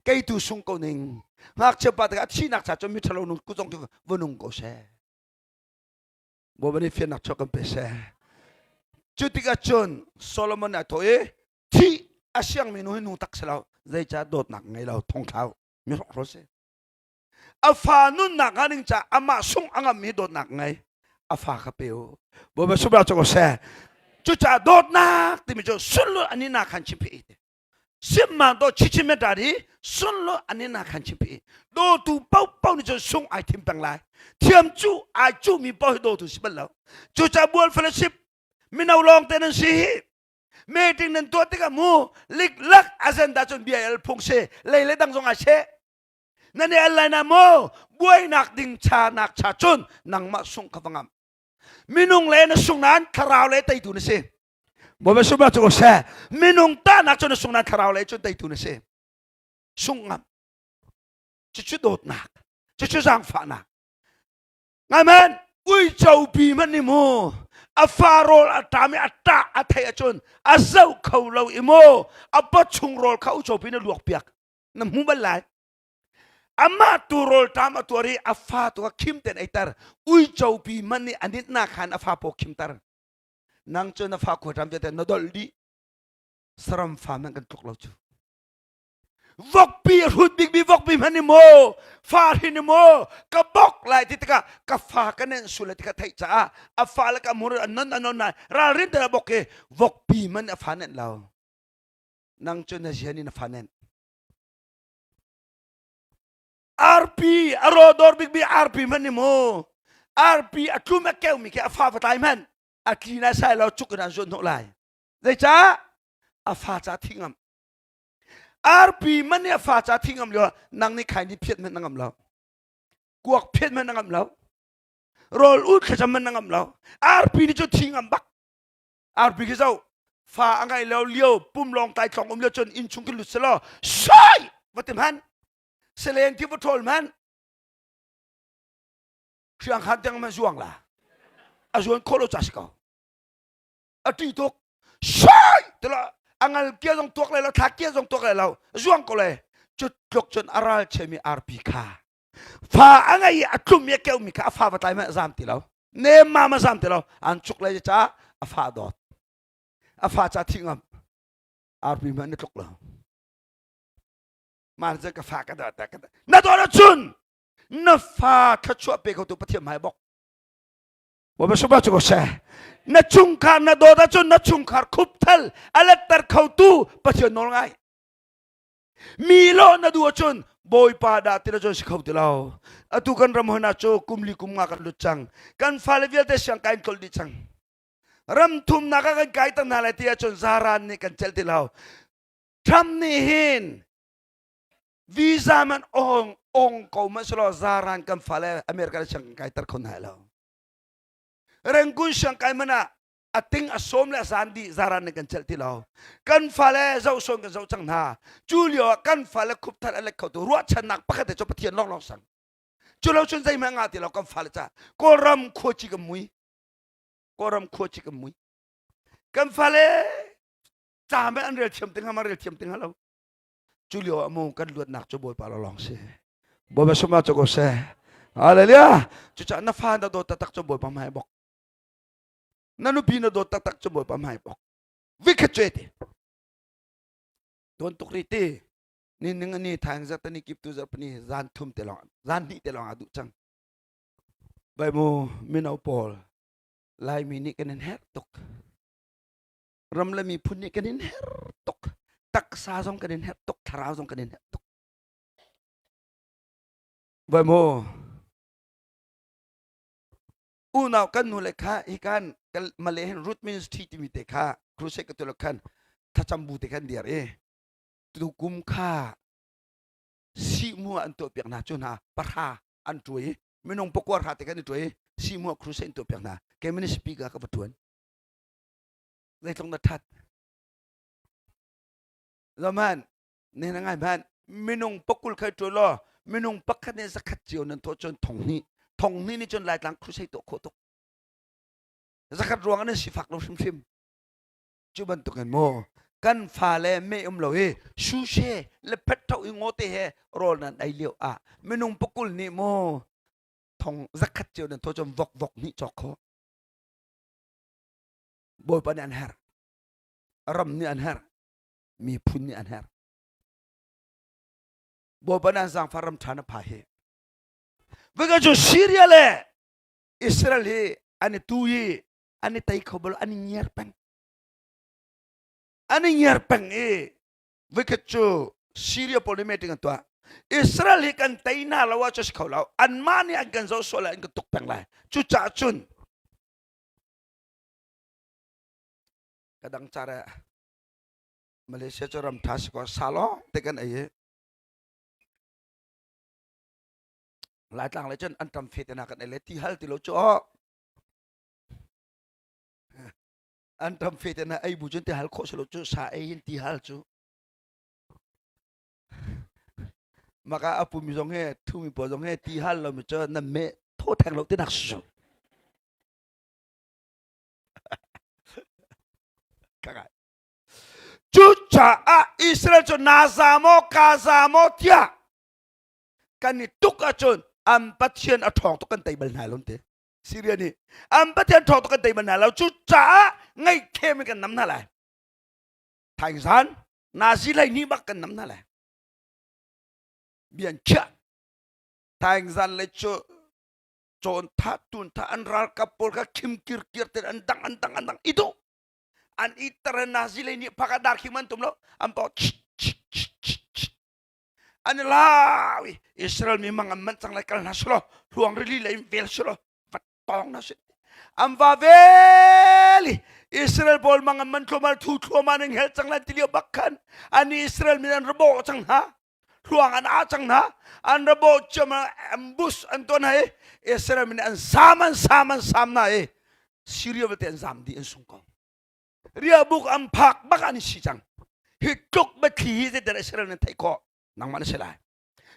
kei tu sung ko ning ngakchia pa te kha a thihnak cha cun miṭhalo nu kut zong cu va nung ko seh Bawipa nih fiannak chuak kan pe seh cu tikah cun Solomon nih a thawh i thih a siangmi nu hi nu tak si lo zeicah dawtnak ngei lo thongthlau mi hrokhrawl si a fa nunnak hnga ding ca amah sung a ngammi dawtnak ngei a fa kha pe u bawipa subra cu ko seh cucaah dawtnak timi cu sunlu ani na khan chim phi te simma do chichi me ta ri sunlu ani na khan chim phi do tu pau pau ni cu sung ai thim peng lai thiam cu ai cu mi pau hi do tu si bal lo cucaah bual fellowship mino lawng te nan si hi meeting nan tuah tikah mu liklak agenda cun bia el phung si lei le dang zong ai she nan i al lai na mu buainak ding cha nak cha cun nangmah sung kha va ngam minung le na sung nan thlarau le teitu na si Bawipa sumah cu seh minung tahnak cun na sung nan thlarau le cun teitu na si sung ngam cucu dawtnak cucu zaangfahnak Amen. Uico pi hmanh nih mu a fa rawl a ṭam i a ṭah a theih ahcun a zoh kho lo i mu a pawchung rawl kha uico pi na luak piak na hmu bal lai amah tu rawl ṭam a tuar i a fa tu kha khim ten eiter uico pi hmanh nih a nitnak khan a fa paw khimter nang cu na fa khua ṭam te na dolh dih saram fa hmanh kan tluk lo cu Vokpi a hrut bikmi vokpi hmanh ni maw fa hrin ni maw ka bok lai ti tikah ka fa ka nenh sul ti ka theih caah a fa le ka mur a non a non nai ralrin te a bok i vokpi hmanh a fa nenh lo nang cu na zian in a fa nenh arpi a rawdawr bikmi arpi hmanh ni maw arpi a tlum a keumi khi a fa va tlai hmanh a tli na sai lo cuk in an zuan hnawh lai zeicah a fa ca thi ngam Arpi man nih a fa ca thi ngam lio nang nih khai ni phiat hmanh na ngam lo. Kuak phiat hmanh na ngam lo. Rawl ut thlacam hmanh na ngam lo. Arpi nih cu thi ngam bak. Arpi khi zo fa a ngai lo lio pum lawng tai tlong um lio cun inn chung khi lut selaw soi va ti hmanh selen khi va ṭhawl hmanh hriang khan tiang man zuang la. A zuan khawh lo ca si ko. A ṭih tuk. Soi! Tila a ngal kia zong tuak lai lo, thla kia zong tuak lai lo. Zuang ko le. Cu tluk cun a ral chemi arpi kha. Fa a ngei i a tlum i a keumi kha a fa va tlai ma a zam ti lo. Nem ma ma zam ti lo. An cuk lai ca a fa dawt. A fa ca thi ngam. Arpi hmanh na tluk lo. Mah cu ka fa ka dawt ka na dawt ahcun na fa thluachuah pe khotu Pathian hmai bok. Bawipa sungpa cu ko seh. Na chungkhar na dawt ahcun na chungkhar khupthal a letter khotu Pathian nawl ngai. Mi lo na duh ahcun Bawipa dah ti cun si kho ti lo. Atu kan ram hona cu kum li kum nga kan lut cang. Kan fale vialte siang kai in tlolh dih cang. Ram thumnak ah kan kai tang hna lai ti ahcun zaran nih kan celh ti lo. Trump nih hin visa man ong ong ko ma selaw zaran kan fale America le siang kan kai ter kho hna lo. Rangoon siang kai man ah a ting a sawm le a zan dih zaran nih kan celh ti lo. Kan fale zoh sawn kan zoh cang hna. Cu lio ah kan fale khupthal a lek kho tu ruahchannak pakhat te cu Pathian lawnglawng sang. Cu lo cun zeihmanh ngah ti lo kan fale ca Kawlram khuaci kan mui. Kawlram khuaci kan mui. Kan fale ca me an rel thiam ting ma rel thiam ting lo cu lio ah mu kan luatnak cu bawipa lawng si bawipa suma cu ko se hallelujah cucaah na fa na dawt taktak cu bawipa hmai bok na nupi na dawt taktak cu bawipa hmai bok vikhat cu ti tuan tuk ri ti ni ning ani thaing zartani kip tu zarpani zan thum te long zan hnih te long a duh cang bai mu mino pawl laimi nih kan in herh tuk ram le miphun nih kan in herh tuk taksa zong kan in herh tuk thlarau zong kan in herh tuk vai mu unau kan nu le kha hi kan male hin root ministry timi te kha crusade ka tu khan thacham bu te khan dir i tukum kha sihmu an tuah piak hna cu hna pahra an tuai minung pakua hra te kan i tuai sihmu crusade an tuah piak hna ke ministry ka ka va tuan zeitluk na that zaman ne na ngai hmanh minung pakul khai tu law minung pakhat nih zakhat cio nan thawh cun thong hnih thong hnih nih cun laitlang crusade tuah khawh tuk zakhat ruang an sifak lo hrimhrim cu bantuk in maw kan fale me um lo i shushe le phet tho i ngote he rawl nan ei lio ah minung pakul nih maw thong zakhat cio nan thawh cun vok vok hnih cawk khawh Bawipa nih an herh. Ram nih an herh. Miphun nih an herh. Bawipa nih an zaangfah ram ṭha na pha hi. Vika cu Syria le Israel hi an i tu i an i tei kho bal an i ngiar peng. An i ngiar peng i vikhat cu Syria pawl nih meeting an tuah. Israel hi kan tei hna lo ah cu si kho lo. Anmah nih an kan zoh sual lai an kan tuk peng lai. Cucaah cun Ka dang car eh Malaysia cu ram tha si ko sa lawng te kan ei i Laitlang le cun an tam fe te na kan ei le ti hal ti lo cu aw an tam fe te na ei bu cun ti hal khawh si lo cu sa ei in ti hal cu maka a pumi zong he thumi pawl zong he ti hal lo mi cu nan me thaw theng lo ti nak si Cucaah Israel cu na za maw ka za maw tiah kan i tuk ahcun an Pathian a ṭhawng tuk kan tei bal hna lo te. Syria nih an Pathian ṭhawng tuk kan tei bal hna lo. Cucaah ngaihthiam in kan nam hna lai. Thaizan Nazi lei nih bak kan nam hna lai. Bian chiah. Thaizan le cu cawn tha tun tha an ralkap pawl kha khim kirkir ten an dang an dang an dang i duh an i tar nazi lei nih phaka dar khim an tum lo an paw an lau i Israel mi mang an man cang lai kal hna selo hluang rili lei in vel selo vat tong na si an va vel i Israel pawl mang an man thluamal thu thluamal an hel cang lai ti lio bak khan an Israel min an rabo cang hna hluang an ah cang hna an rabo ciam ambush an tuan hna i Israel mi nih an sam an sam an sam hna i Syria vialte an zam dih an sung ko riahbuk an phak bak an si cang hi tluk biathli hi zeidah Israel nan theih khawh nangmah na si lai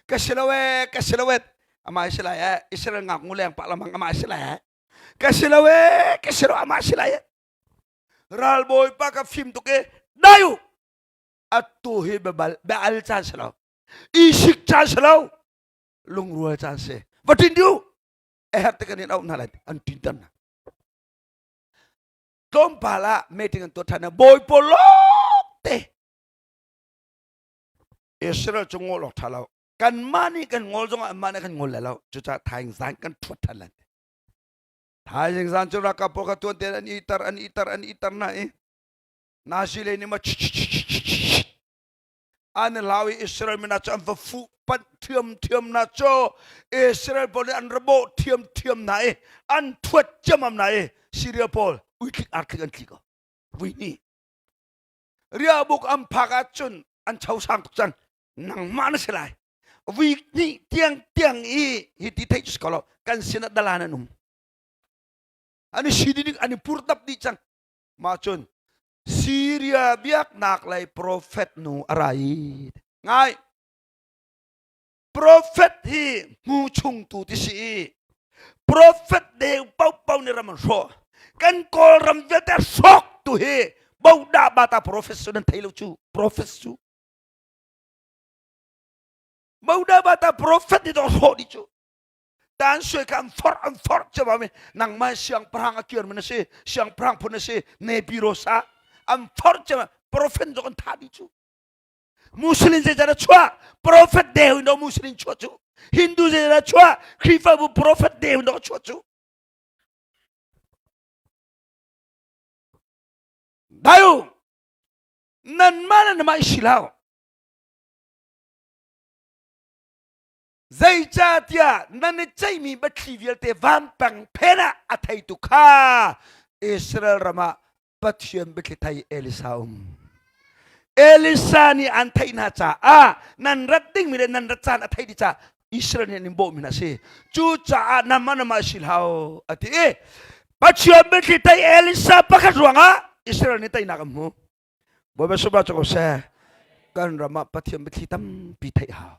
ka si lo e ka si lo e amah si lai e Israel ngaknu leng pah lamang amah si lai e. Ka si lo ee, ka si lo amah si lai. Ralbawipa ka fim tuk e, dai u. Atu hi bia bia al caan si lo. I sik caan si lo. Lungrual caan si. Va tin diu. A herh te kan in auh hna lai. An tin tan hna. Tlawmpal ah meeting an tuah ṭhan. Bawi pawl lawng te. Israel cu ngol awk ṭha lo. Kanmah nih kan ngol zongah anmah nih kan ngol lai lo. Cucaah thaing zan kan ṭhuat ṭhan lai. Thaizing zan cu ralkap pawl kha tuan tein an iter an iter an iter hna i Nazi lei nih ma an i hlau i Israel mi hna cu an va fuh panh ṭhiamṭhiam hna cu Israel pawl nih an ra bawh ṭhiamṭhiam hna i an thuat ciammam hna i Syria pawl uitlik artlik an tli ko vui hnih riahbuk an phak ahcun an chosang tuk cang nangmah na si lai vui hnih tiang tiang i hi ti theih cu si ko lo kan sinah dalan an um an i si ding an i purtap dih cang mah cun Syria biaknak lei profet nu a ra i ngai profet hi hmu chungtu ti si i profet deu paohpaoh nih ram an hrawh kan kawlram vialte hrawk tu hi bodah bata profet su nan thei lo cu profet su bodah bata profet nih dong hrawh dih cu tan sui kha an forh an forh cema mi nangmah siangpahrang a kir mi na si siangpahrang phun na si nepi sa an forh cema profet zong an thah dih cu Muslim zeizat a chuah prophet deu in Muslim chuah cu Hindu zeizat a chuah Khrihfabu prophet deu in chuah cu Dayu nan mah le namah i si lo zeicahtiah nan i ceihmi biathli vialte vampang phen ah a theitu kha Israel ram ah Pathian biathli thei Elisa um. Elisa nih an theih hna caah nan rat dingmi le nan rat caan a theih dih caah Israel nih an in bawhmi hna a si. Cucaah namah namah si hlah a ti i Pathian biathli thei Elisa pakhat ruangah Israel nih teinak an hmu. Bawipa subah cu ko seh. Kan ram ah Pathian biathli tampi theih hau.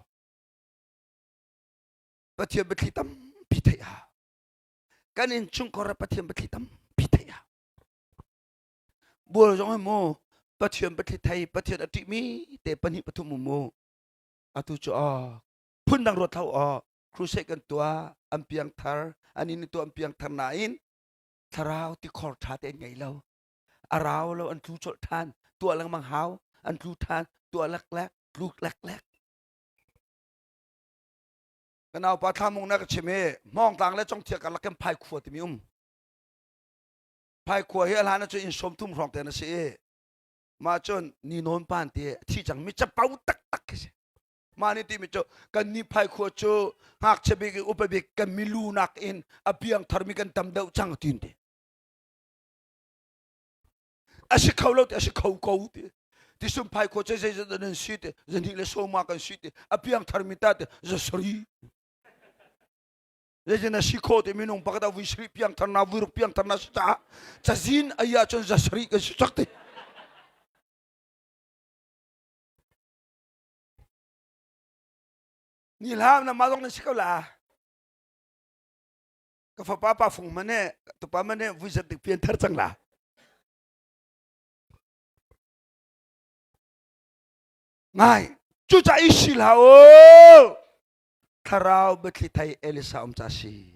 Pathian biathli tampi theih hau. Kan innchungkhar ah Pathian biathli tampi theih hau. Bual zong hi mu Pathian biathli thei Pathian a ṭihmi te pahnih pathum um mu. Atu cu aw phundang ruat hlah u aw crusade kan tuah an piangthar an inn tuah an piangthar nain thlarau tikhor ṭha te an ngei lo. A rau lo an tlu colh ṭhan tuah lengmang hau an tlu ṭhan tuah leklek tluk leklek. Ka naupa thlamung na ka chim i Hmawngtlang le Congthia karlak kan phai khua timi um. Phaikhua hi a hlan ahcun inn sawmthum hrawng te na si i mah cun ni nawn pan ti a thi cang mi capo taktak khi si. Mah nih timi cu kan nih phaikhua cu ngakchia bik in upa bik kan milu nak in a piang tharmi kan tam deuh cang tin ti. A si kho lo ti a si kho ko ti. Tisum phaikhua cu zeizat nan si ti zahnih le sawma kan si ti a piang tharmi ta ti zasari. Zeitin a si khawh ti minung pakhat ah vui sarih piangtharnak vui ruk piangtharnak si caah cazin ai ahcun za sarih kan si cak ti. Ni hlah na mah zong nan si ko la. Ka fapa pa fung mane tupa mane vui zat dik pian thar cang la. Ngai cu ca i si hlah u. Thlarau biathli thei Elisa um ca si.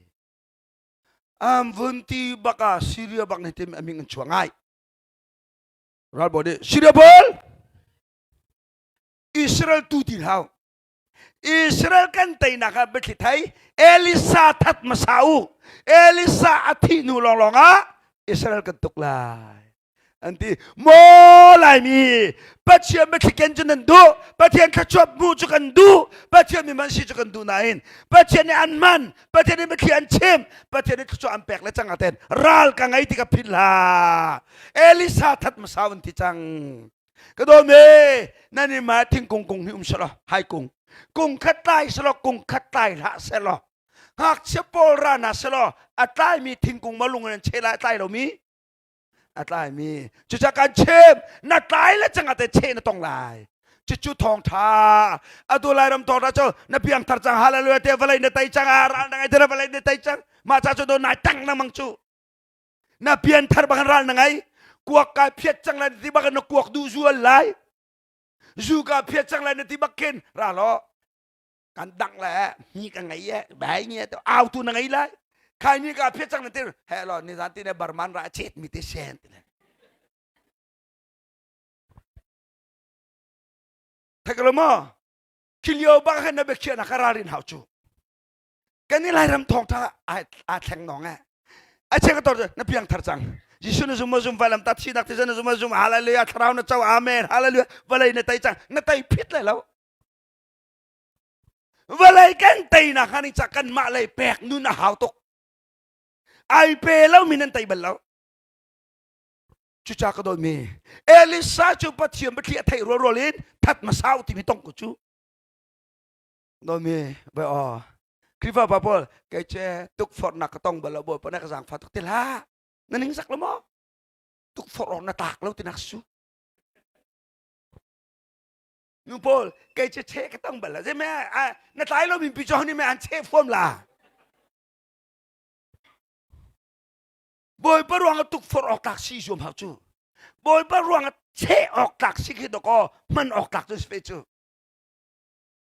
Am vun ti baka Syria bak nih tim aming an chuah ngai. Ralbawi nih Syria pawl Israel tu ti hlau. Israel kan teinak ah biathli thei Elisa that hmasa u. Elisa a thih hnu lawnglawng ah Israel kan tuk lai. An ti maw Laimi Pathian biathli ken cu nan duh Pathian thluachuah hmuh cu kan duh Pathian mi man si cu kan duh nain Pathian nih an hman Pathian nih biathli an chim Pathian nih thluachuah an pek le cang ah ten ral ka ngei ti ka philh hlah Elisa that hmasa an ti cang ka daw me nan i ma thingkung kung hi um selaw hai kung kung khat tlai selaw kung khat tlai hlah selaw ngakchia pawl ra na selaw a tlaimi thingkung ma lung in an cheh lai a tlai lomi a tlaimi cucaah kan chim na tlai le cang ate cheh na tong lai cucu thawngtha atu lairam thawngtha cu na piangthar cang hallelujah te vawlei na tei cang a ral na ngai te vawlei na tei cang mah ca cu do nai tang na mang cu. Na pianthar bang ral na ngei. Kuak kai phiat cang lai na ti bak na kuak duh zual lai. Zu ka phiat cang lai na ti bak khin ra lo. Kan dang le mi ka ngei e bai nge to au tu na ngei lai. Khai ni ka phiat cang na ti he lo ni zan ti ne barman ra chet mi te sen ti le. Thakalo mo khi lio bak khan na biakhiah nak ralrin hau cu. Kan i Lairam thawngtha aa thleng nong eh. A cheng ka tor na piang thar cang. Jesuh na zum ma zum vailam ta thinak thisen na zum ma zum hallelujah thlarau na co amen hallelujah vawlei na tei cang na tei phit lai lo. Vawlei kan teinak han ca kan mah lei pek nun a hau tuk. Ai pe lo mi nan tei bal lo. Cuca ka dawtmi Elisa cu Pathian biathli a theih rualrual in that masau timi tong ko cu. Dawtmi bai aw Khrihfa pa pawl kei ce tukforhnak ka tong bal lo Bawipa na ka zaangfah tuk ti hlah. Na ning sak lo maw? Tukforh awk na tlak lo tinak su. Nu pawl kei ce che ka tong bal lo. Zei me na tlai lo mi pi cu ni me an che fuam la. Bawipa ruang ah tukforh awk tlak si zuam hau cu. Bawipa ruang ah cheh awk tlak si khi dawkaw hman awk tlak cu si fe cu.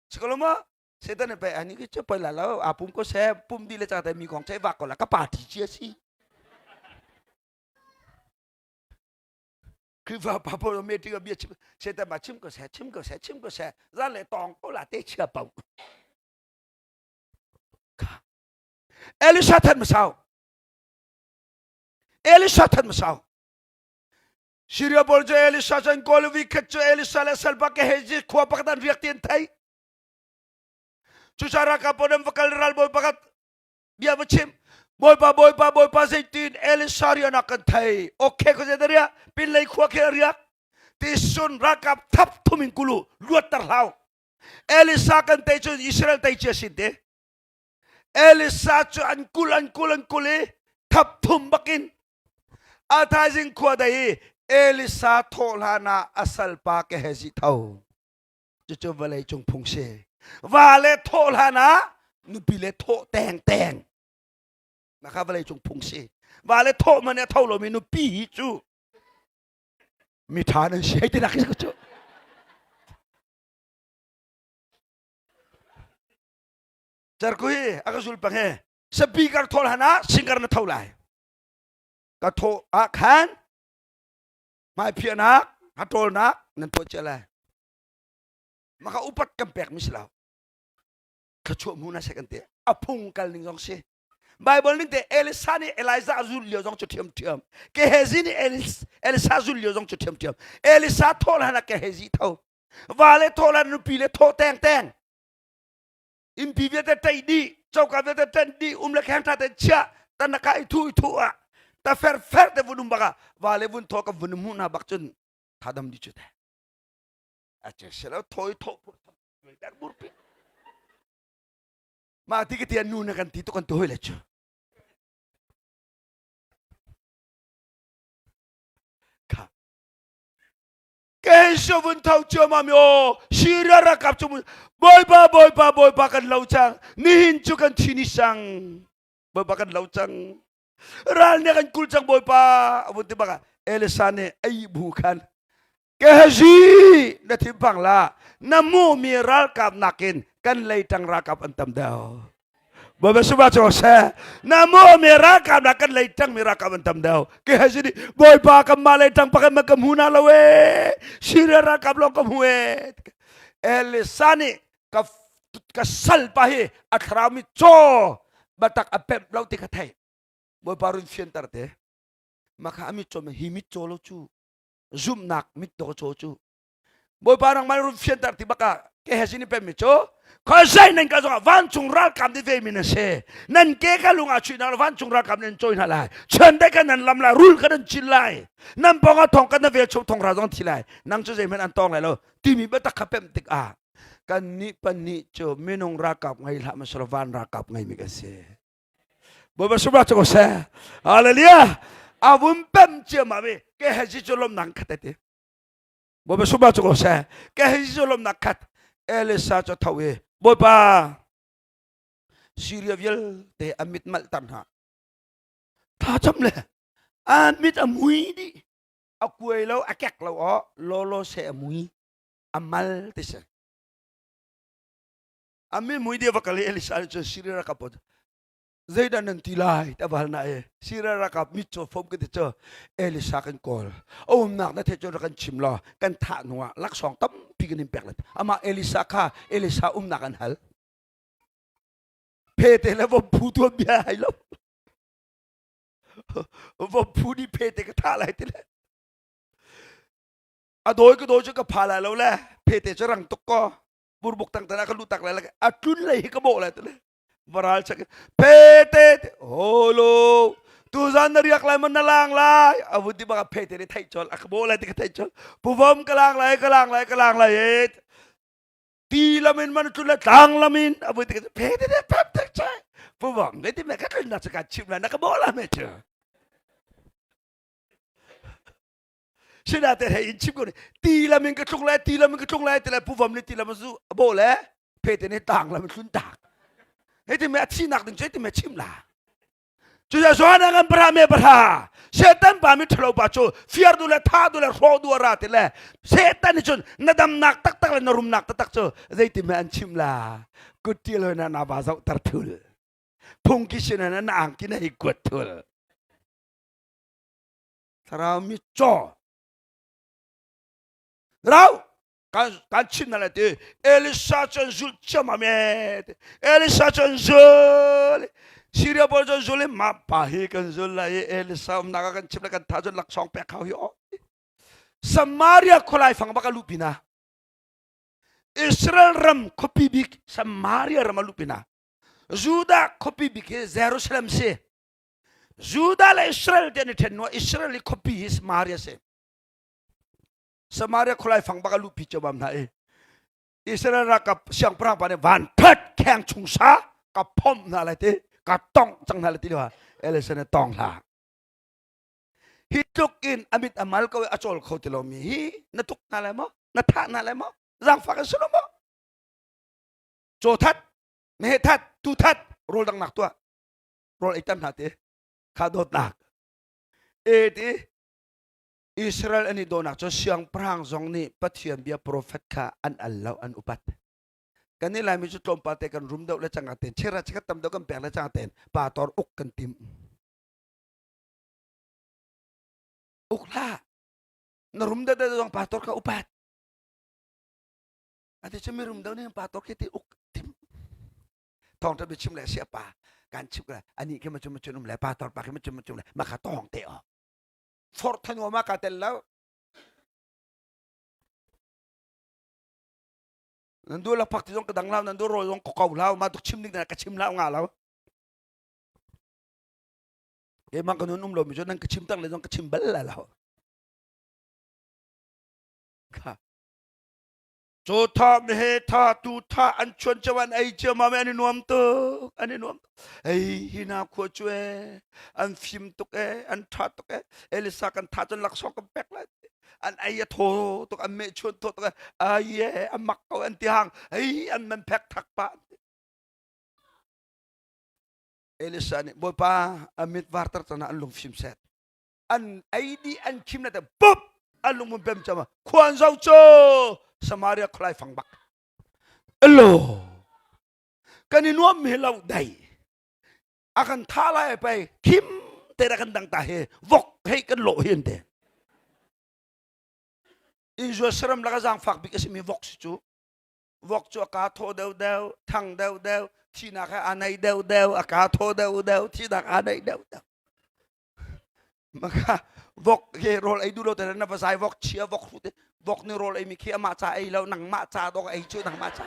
Si ko lo maw? Satan nih pei ani ki cu poi la lo a pum ko se pum di le cang te mi kong chei vak ko la ka party ci a si. Khrihfa pa pawl meeting ah bia chim Satan ma chim ko seh chim ko seh chim ko seh zan le tong ko la te chia pau. Elisha than masau Elisha than masau Syria pawl cu Elisha cu an kawl i khat cu Elisha le salpa Gehazi khua pakhat an riak ti an theih. Cucaah ralkap pawl an va kal ralbawi pakhat bia va chim. Bawipa bawipa bawipa zeitin Elisha rian ah kan thei. Okay ko zei riak pinlei khua khi a riak. Ti sun ralkap thap thum in kulu luatter hlau. Elisha kan tei cu Israel tei cia sin te. Elisa cu an kul an kul an kul i thap thum bakin a thaizing khua dei i Elisa thawh hlan ah a salpa Gehazi tho. Cucu vawlei cung phung si. Va le thawh hlan ah nupi le thawh teng teng. Maka vawlei cung phung si. Va le thawh man a tho lomi nupi hi cu mi ṭha nan si hei ti nak cu. Cerku hi a ka zul pang he speaker thawl han ah singer na tho lai ka thaw ah khan hmaiphiahnak hatawlnak nan tuah cia lai maka upat kan pek mi si lo thluachuah mu na se kan ti a phung kal ning zong si Bible ning te Elisa nih Elijah zul lio zong cu ṭhiam ṭhiam Gehazi nih Elisa zul lio zong cu ṭhiam ṭhiam Elisa thawh hlan ah Gehazi tho va le thawh hlan nupi le thawh teng teng innpi vialte ṭaih dih coka vialte ṭanh dih um le kheng ṭha te chiah tanaka i thu i thu ah ta fer fer te vun um bak ah va le vun thaw ka vun hmuh hna bak cun thadam di cu te a che selo thoi tho ber bur pi ma ti ka ti nu na kan ti to kan tu hoi le chu kha Keisho vun tho ciammam aw Syria ralkap cu Bawipa Bawipa Bawipa kan lo cang nihin cu kan thi ni sang Bawipa kan lo cang ral nih kan kul cang Bawipa a vun ti bak ah Elisa nih a bu khan Gehazi na thinphang la na hmuhmi ralkap nakin kan leitang ralkap an tam deuh Bawipa sungah cu seh. Na mu mi ralkap na kan lei tang mi ralkap an tam deuh. Ke hai si Bawipa kan mah lei tang pakhat ma ka hmu na lo e. Syria ralkap lawng ka hmu e. Elisa nih ka ka sal pa hi a thlarau mi caw batak a pemh lo ti ka thei. Bawipa run fianter te. Maka a mit caw hi mit caw lo cu zumhnak mit dawh caw cu Bawipa nangmah run fianter ti bak ah ke he sin i pemmi cu khuazei nan kal zongah vancung ralkap nih vemi nan si nan ke ka lung ah chuih hna vancung ralkap nih an cawi hna lai chiandeih kan nan lam lai rul kan nan cin lai nan pawng ah thong kan na velchum thong ra zong thi lai nang cu zeihmanh an tawng lai lo timi biatak kha pemh tikah kan nih pahnih cu minung ralkap ngei hlah masala van ralkap ngeimi kan si Bawipa subah cu ko seh hallelujah a vun pem ciammam i ke he si cu lawmnak khat te Bawipa sungah cu ko seh. Ke hei cu lawmnak khat Elisa cu tho i Bawipa Syria vialte a mit malh tar hna. Thlacam le. A mit a mui dih. A kuai lo, a kek lo aw, lawlaw se a mui. A mal ti si. A mi mui dih va kal i Elisa nih cun Siria ralkap pawl zeidah nan ti lai ti a va hal hna i Siria ralkap mitcaw fom kan ti cu Elisa kan kawl. A umnak na theih cun rak kan chim law kan thah hnu ah laksawng tampi kan in pek lai. Amah Elisa kha Elisa umnak an hal. Phete le vom phu tuan bia hai lo. Vom phu nih phete ka thah lai ti le. A dawi ka dawi cu ka pha lai lo le phete cu rang tuk ko. Burbuk tang tan ah ka lu tak lai le a tlun lei hi ka bawh lai ti le. Varal chak phete holo tuzan na riak lai man na lang lai a vun ti bak phete nih theih chol a ka bawh lai ti ka theih chol puvom ka lang lai ka lang lai ka lang lai e ti lamin man tlun le tlang lamin a vui tik phe te te pep tek che puwang ne ti me ka tlun na ka chim la na ka bo la me che sina te he in chim ko ti lamin ka tlung lai ti lamin ka tlung lai ti le puvam ni ti lam zu bo le phe te ne tang lam thlun tak he ti me a thi nak ding che ti me chim la Cucaah Johan ngan para me para Satan pa mi ṭhalo pa cu fiar du le tha du le hrawh du a ra ti le Satan nih cun na damnak taktak le na rumnak taktak cu zeitin hme an chim la kuttil hoi na na va zohter thul phungki sin na na angki na hi kuat thul thlarau mi caw rau kan kan chim na le ti Elisa cu an zulh ciammam e Elisa cu an zul Syria pawl cu an zul i mah pa hi kan zul lai i Elisa umnak ah kan chim le kan tha cun laksawng pek hau hi o Samaria khualai fang bak a luh pina Israel ram khuapi bik Samaria ram a luh pina Judah khuapi bik hi Jerusalem si Judah le Israel te an i ṭhen hnuah Israel i khuapi hi Samaria si Samaria khualai fang bak a luhpi ciammam hna i Israel ralkap siangpahrang pa nih van that kheng chung sa ka phomh hna lai ti ka tongh cang hna lai ti lio Elisa nih tong hlah hi tluk in a mit a mal ko i a cawl kho ti lomi hi na tuk hna lai maw na thah hna lai maw zaangfak in si lo maw caw that meheh that tu that rawl dangnak tuah rawl ei tam hna ti kha dawtnak e ti Israel an i dawhnak cu siangpahrang zong nih Pathian bia profet kha an al lo an upat. Kan nih Laimi cu tlawmpal te kan rum deuh le cangka ten chera chikhat tam deuh kan pek le cangka ten pa tor uk kan tim. Uk hlah. Na rum deuh deuh zong pa tor kha upat. Ati cu mi rum deuh nih pa tor khi ti uk tim. Thawngṭha biachim le sia pa kan chim ka ani khi ma cu ma cun um le pa tor pa khi ma cu ma cun le ma kha tawng te o. Forh thanuam ah kaa tel lo. Nan duh lakphak ti zong ka dang lo, nan duh rawl zong ka ko lo, mah tuk chim ding ka chim lo nga lo. Keimah ka nun um lomi cu nan ka chim tak le zong ka chim bal la lo. Kha. Caw tha meheh tha tu tha an chuan cio an ei cio ma an i nuam tuk an i nuam ei hi na khua cu e an fim tuk e an tha tuk e Elisa kan tha cun laksawng kan pek lai an ei a thaw tuk an meh chuan thaw tuk e ai e an mak ko an ti hang ei an man phek thak pa Elisa nih Bawipa a mit varter cana an lung fim set an ei dih an khim le te bup an lungmun pem chama khuan zo cu Samaria khualai fang bak elo kan i nuam mi lo dai a kan tha lai pai khim te ra kan dang ta he vok hei kan lo hin te Israel saram laka zang fak bik a simi vok si cu vok cu a ka thaw deuh deuh thang deuh deuh thinak he a nei deuh deuh a ka thaw deuh deuh thinak a nei deuh deuh Maka vok he rawl ei duh lo te na va zai vok chia vok hrut vok nih rawl ei mi khi amah ca ei lo nangmah ca dok ei cu nangmah ca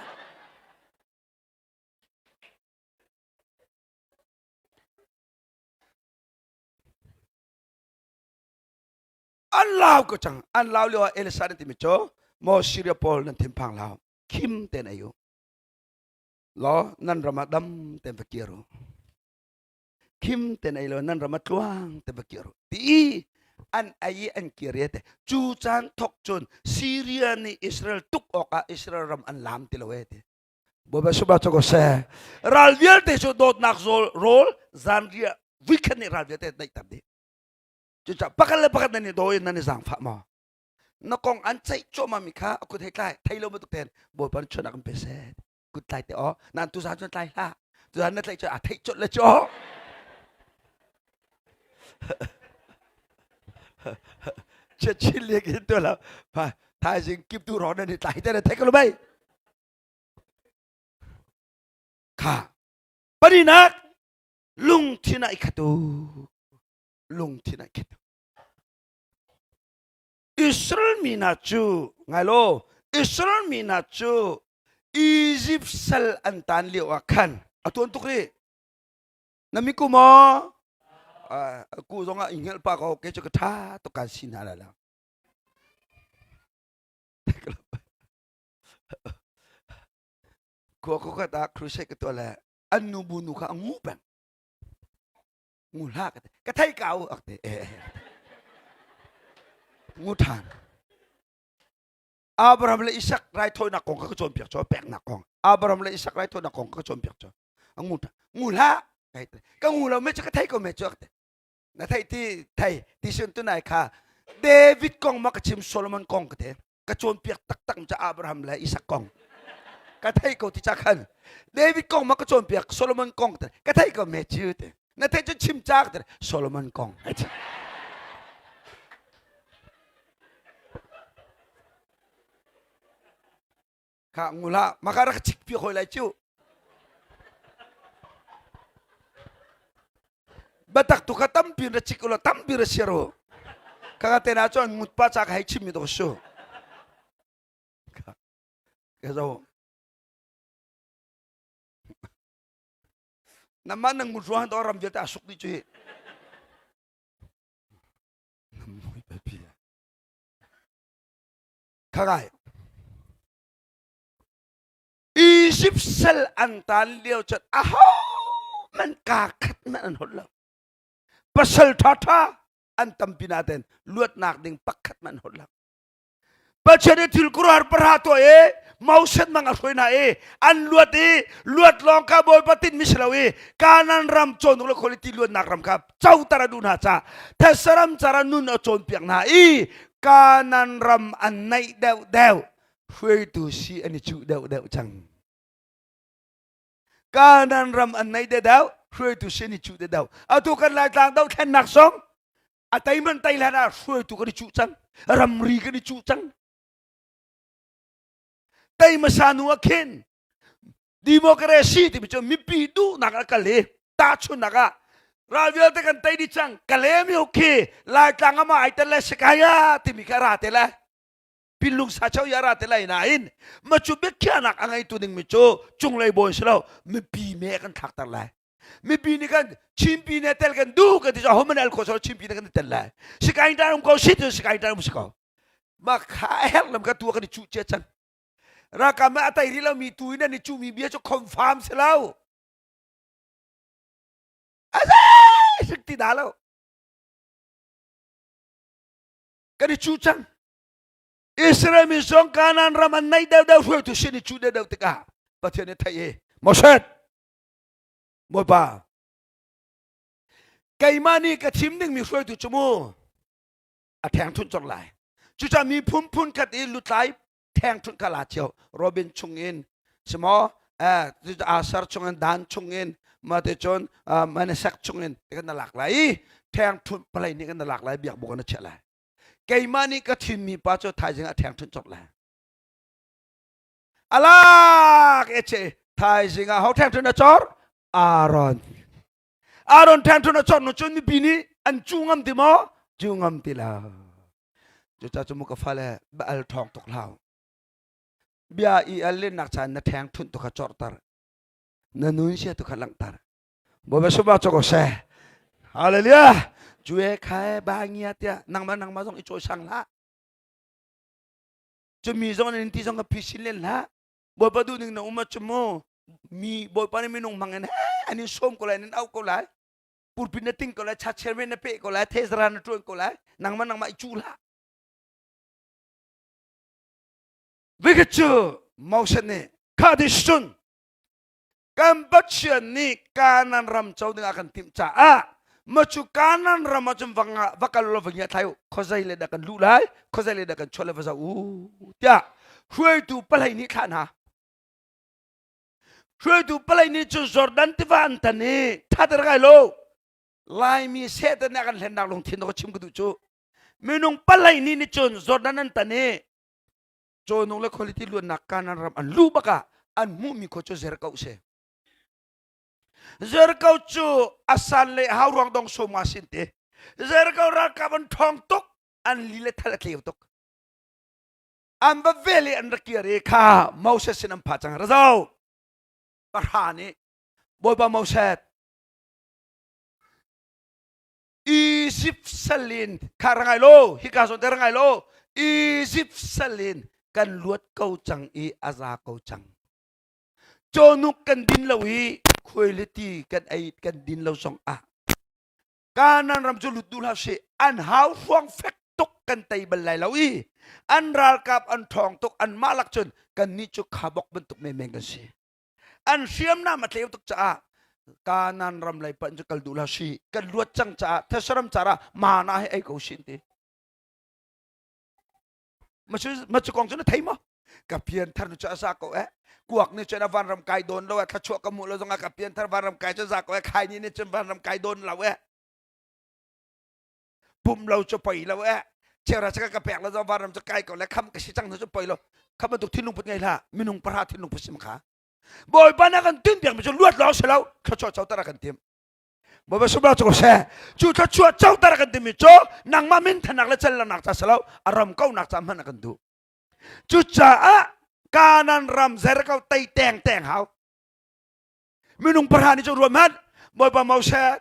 an lau ko cang an lau lio ah Elisa nih timi cu maw Syria pawl nan thinphang lau khim ten ei u law nan ram ah dam ten va kir u khim ten ei lo nan ram a tluang te va kir ti an ei i an kir te cu caan thok cun Syria nih Israel tuk awkah Israel ram an lam ti lo e ti Bawipa suba cho ko seh ral vialte cu dawtnak zawl rawl zanriah weekend nih ral vialte daihter dih. Cucaah pakhat le pakhat nan i daw in nan i zaangfah maw? Na kong an ceih cuahmah mi kha a kut hei tlai thei lo bantuk tein Bawipa nih chuahnak in pe seh. Kut tlai te aw. Nan tuzaan cun tlai hlah. Tuzaan na tlaih cun a theih colh le cu. Chia chin le kin tu lo. Thaizing kip tu ro nan i tlai te na thei ko lo bai. Kha. Paninak lungthin ah i khat u. Lungthin ah i khat u. Israel mi hna cu ngai law Israel mi hna cu Egypt sal an tan lio ah khan a tuan tuk rih na mi ku maw ku zong ah i hngelh pa ko ke cu ka tha tuk kan si hna la la khua ko khat ah crusade ka tuah le an nu bu nu kha a ngu peng ngu hlah ka ka thei ka u ak te eh ngu than Abraham le Isak raithawinak kong ka cawnpiak cho peknak kong Abraham le Isak raithawinak kong ka cawnpiak cho ngu ngu hlah ka ngu lo me chu ka thei ko me chu ak te na thei ti thei ti sun tu nai kha David kong ma ka chim Solomon kong ka te ka cawnpiak taktak ca Abraham le Isak kong ka thei ko ti cha khan David kong ma ka cawnpiak Solomon kong te ka thei ko me chu te na thei cu chim chak te Solomon kong kha ngula maka rak chik pi hoi lai chu Biatak tu kha tampi ra chik ulaw tampi ra share u. Kaka te na cun ngut pa ca ka hei chim mi to su. Ka zo. Nama nang ngut ruang to ram vialte a suk dih cu hi. Nam mui papi. Khagai. Izipt sal an tan lio cun aho man kaa khat man an holh lo. Pasal ṭhaṭha an tampi naten luatnak ding pakhat man holh lo. Pathian i thil kuruar para tuah i Moses mang a hruai hna i an luat i luat lawng ka Bawipa tin mi si lo i Kanan ram cawnuk le quality luatnak ram kha coter a duh hna ca Thessaram cara nun a cawnpiak hna i Kanan ram an naih deuh deuh hruaitu si an i cuh deuhdeuh cang. Kanan ram an nei deuhdeuh, hruaitu si an i cuh deuhdeuh. Atu kan Laitlang dohthlennak zong a tei man tei hlan ah hruaitu kan i cuh cang. Ramri kan i cuh cang. Tei hmasa nu ah khin democracy timi cu mipi duhnak a kal i tahchunnak ah ral vialte kan tei dih cang Kalemi khi Laitlang ama ai tel le Sikaya timi kha ra te le pinlung sa cheu ya ra te lai nain ma cu biakhiahnak a ngeitu ding mi cu cunglei bawi si lo mipi me kan thlakter lai mipi nih kan Chinpi ne tel kan du kan ti cho homan el kho so Chinpi ne kan tel lai sikai ta um ko si tu sikai ta um si ko ma kha her lam ka tu kan i chu che cang rakam a tai ri lo mi tu in an i chu mi bia chu confirm si lo azai sik ti da lo kan i chu cang Israel mi zong Kanaan ram an naih deuhdeuh hruaitu sin i cuh deuhdeuh tikah Pathian nih theih i Moses Bawipa keimah nih ka thim dingmi hruaitu cu mu a ṭhengṭhunh cawk lai cucaah miphun phun khat i lutlai ṭhengṭhunh kha la cio Robin chungin simaw Asar chungin Dan chungin mate cun Manasseh chungin kan na lak lai i ṭhengṭhunh palei nih kan na lak lai biakbuk na chiah lai keimah nih ka thimmi pa cu thaizing ah ṭheng ṭhunh cawk lai alak e che thaizing ah ho ṭheng ṭhun a cor Aaron Aaron ṭheng ṭhun a cor nu cun mipi nih an cu ngam ti maw cu ngam ti lo cucaah cu mu ka fale ba al ṭhawng tuk hlau bia i al lennak caan na ṭheng ṭhunh tu kha corter na nun sia tu kha langhter Bawipa sumah cu ko seh. Hallelujah. Cue khai ba ngia tiah nangmah nangmah zong i cawisang hlah. Cu mi zong nan ti zong ka phisin len hlah. Bawipa duh ning na um cu mu mi Bawipa nih minung hmang in an in sawm ko lai nan auh ko lai. Pulpit na ting ko lai, chairman na pe ko lai, thezara na tuan ko lai. Nangmah nangmah i cu hlah. Vikhat cu Moses nih kha this cun kan Pathian nih Kanaan ram co dingah kan timh caah Ma cu Kanan ram ah cun va kal law va ngia thlai u. Khuazei le dah kan luh lai, khuazei le dah kan chuah le va zoh u tiah hruaitu palei nih thlah hna. Hruaitu palei nih cun Jordan tiva an tan i thater kai lo. Laimi Satan nih a kan hlennak lungthin ka chim ka duh cu. Minung palei nih nih cun Jordan an tan i Cawnung le khualipi luannak Kanan ram an luh bak ah an hmuhmi khua cu Jericho si. Jericho cu a san le hau ruang dong som nga sin te. Jericho ralkap an ṭhawng tuk, an li le thal a tleu tuk. An va vel i an rak kir i kha Moses sin an pha cang. Razo, pahra nih Bawipa Moses, Egypt salin kha ra ngai lo hika zawn te ra ngai lo Egypt salin kan luat ko cang i a za ko cang cawhnuk kan din lo i khuailiti kan ei kan din lo zong ah Kanan ram cu lut duh hlah sih an hau hruang fek tuk kan tei bal lai lo i an ralkap an ṭhawng tuk an mah lak cun kan nih cu khabok bantuk menmen kan si an hriamnam a tleu tuk caah Kanan ram lei panh cu kal duh hlah sih kan luat cang caah Thessalon cara mana he ei ko sin ti ma cu kong cu na thei maw ka pian thar nu cu a za ko eh kuak nih cun a vanram kai dawn lo eh thluachuah ka hmuh lo zongah ka pian thar vanram kai cu za ko eh khai ni nih cun vanram kai dawn lo eh pum lo cu poi lo eh chera chaka ka pek lo zong vanram cu kai ko le kham ka si cang cu poi lo kham bantuk thinlung put ngei hlah minung pahra thinlung put sim kha bawipa na kan tin piak mi cu luat lawng si lo thluachuah co tar kan tim bawipa subra cu se cu thluachuah co tar kan tim mi cu nangmah min thanak le cel nak ca si lo a ram ko nak ca hmanh kan duh cucaah kanan ram Jericho tei teng teng hau minung pahra nih cu ruat hmanh bawipa Moses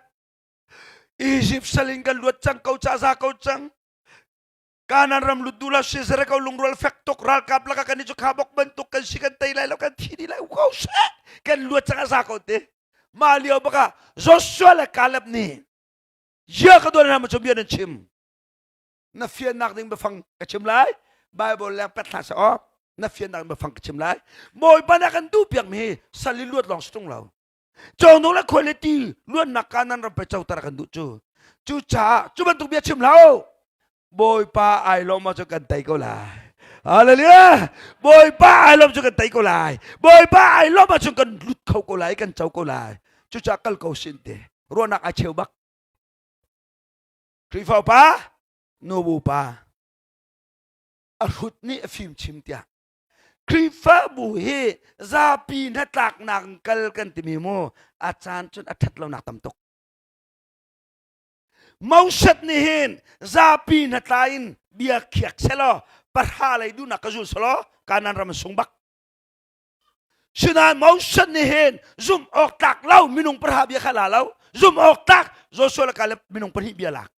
Egypt salin kan luat cang ko ca za ko cang Kanan ram lut duh la si Jericho lungrual fek tuk ralkap laka kan i cu kha bok bantuk kan si kan tei lai lo kan thi dih lai ko seh kan luat cang a za ko te mah lio baka Joshua le Caleb nih ya ka duan na chu bia nan chim na fiannak ding biafang ka chim lai Bible leng pet hlah seh aw na fiannak ding biafang ka chim lai Bawipa na kan duh piak mi hi sal i luat lawng si tung lo Cawhnuk le khuai le ti luannak kanan ram pe coter kan duh cu. Cucaah cu bantuk bia chim hlah u. Bawipa ai lawm ahcun kan tei ko lai. Hallelujah! Bawipa ai lawm cu kan tei ko lai. Bawipa ai lawm ahcun kan lut kho ko lai, kan co ko lai. Cucaah kal ko sin te. Ruahnak ai cheu bak. Khrihfa upa, nubu pa, a hrut nih a fim chim tiah Khrihfabu hi zapi hnatlaknak in kal kan timi mu a caan cun a ṭhat lonak tam tuk. Moses nih hin zapi hnatla in bia khiak selaw pahra lei duhnak ka zul selaw Kanaan ram sung bak. Sinain Moses nih hin zumh awk tlak lo minung pahra bia kha la lo zumh awk tlak Joshua le Caleb minung pahnih bia lak.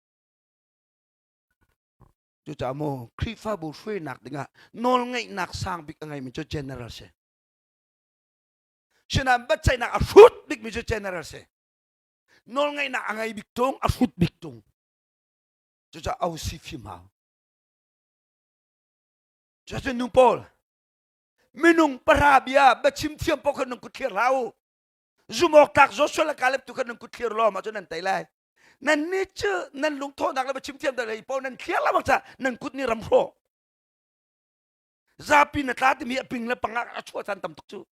Cucaah mu Khrihfabu hruainak dingah nawlngeihnak sang bik a ngeimi cu general si. Sinain biaceihnak a hrut bikmi cu general si. Nawlngeihnak a ngei bik tung, a hrut bik tung. Cucaah OC fim hau. Cucaah nu pawl minung pahra bia biachim thiam paoh kha nan kut thlir hlah u. Zum awk tlak Joshua le Caleb tu kha nan kut thlir law mah cu nan tei lai. Nan nih cu nan lungthawhnak le biachim thiam lei paoh nan thliar lengmang caah nan kut nih ram hrawh. Zapi na tla timi a ping le pang ah a chuah caan tam tuk cu.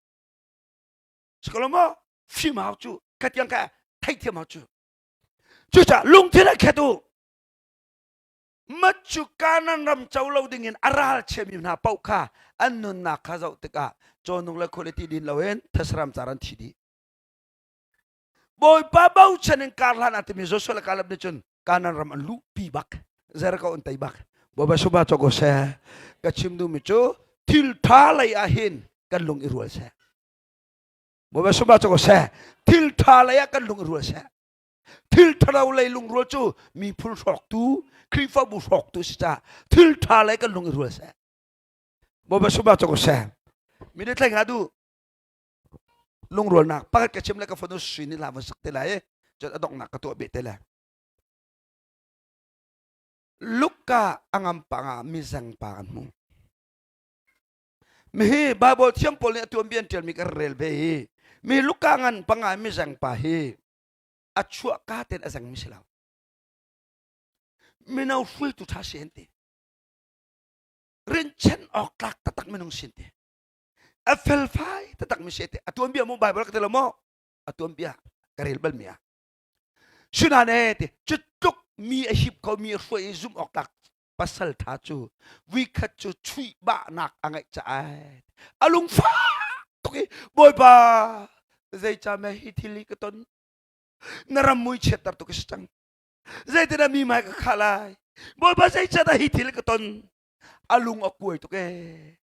Sikolo maw? Fim hau cu. Khatiang kha theithiam hau cu. Cucaah lungthin a khet u. Mat cu Kanan ram co lo dingin a ral chiami hna paoh kha an nunnak kha zoh tikah cawnung le khualiti din loin thesram car an thi dih. Bawipa bochan in kar hlan ah timi Joshua le Caleb nih cun Kanan ram an luhpi bak. Jericho an tei bak. Bawipa suba cho ko seh. Ka chim duhmi cu thil tha lei ah hin kan lung i rual seh. Bawipa suba cho ko seh. Thil tha lei ah kan lung i rual seh. Thil thalo lei lungrual cu miphun hrawktu, Khrihfabu hrawktu si caah thil tha lei kan lung i rual seh. Bawipa suba cho ko seh. Mi nih thleng hlah duh. Lungrualnak pakhat ka chim le ka fanu sui nih hla van sak te lai i cun a donghnak ka tuah beh te lai. Luka a ngam pang ah mizeng pa kan hmu. Mihi Bible thiam pawl nih a tuanbia an ṭialmi ka rel ve hi mi Luka ngan panga mizeng pa hi a chuah ka ten a zengmi si lo. Mino hruaitu ṭha si an ti. Rinchen awk tlak taktak minung sin ti. A felfai taktak mi si ti. A tuanbia mu Bible ka ti lo maw? A tuanbia ka rel bal mi ah. Sinain e ti cu tluk mi a hip ko mi a hruai i zumh awk tlak pasal ṭha cu vuikhat cu chuih bahnak a ngeih caah a lungfak tuk i Bawipa zeicah meh hi thil hi ka ton na ram mui chiatter tuk si cang zeitinah mi hmai ka khah lai Bawipa zeicah dah hi thil ka ton a lung a kuai tuk ee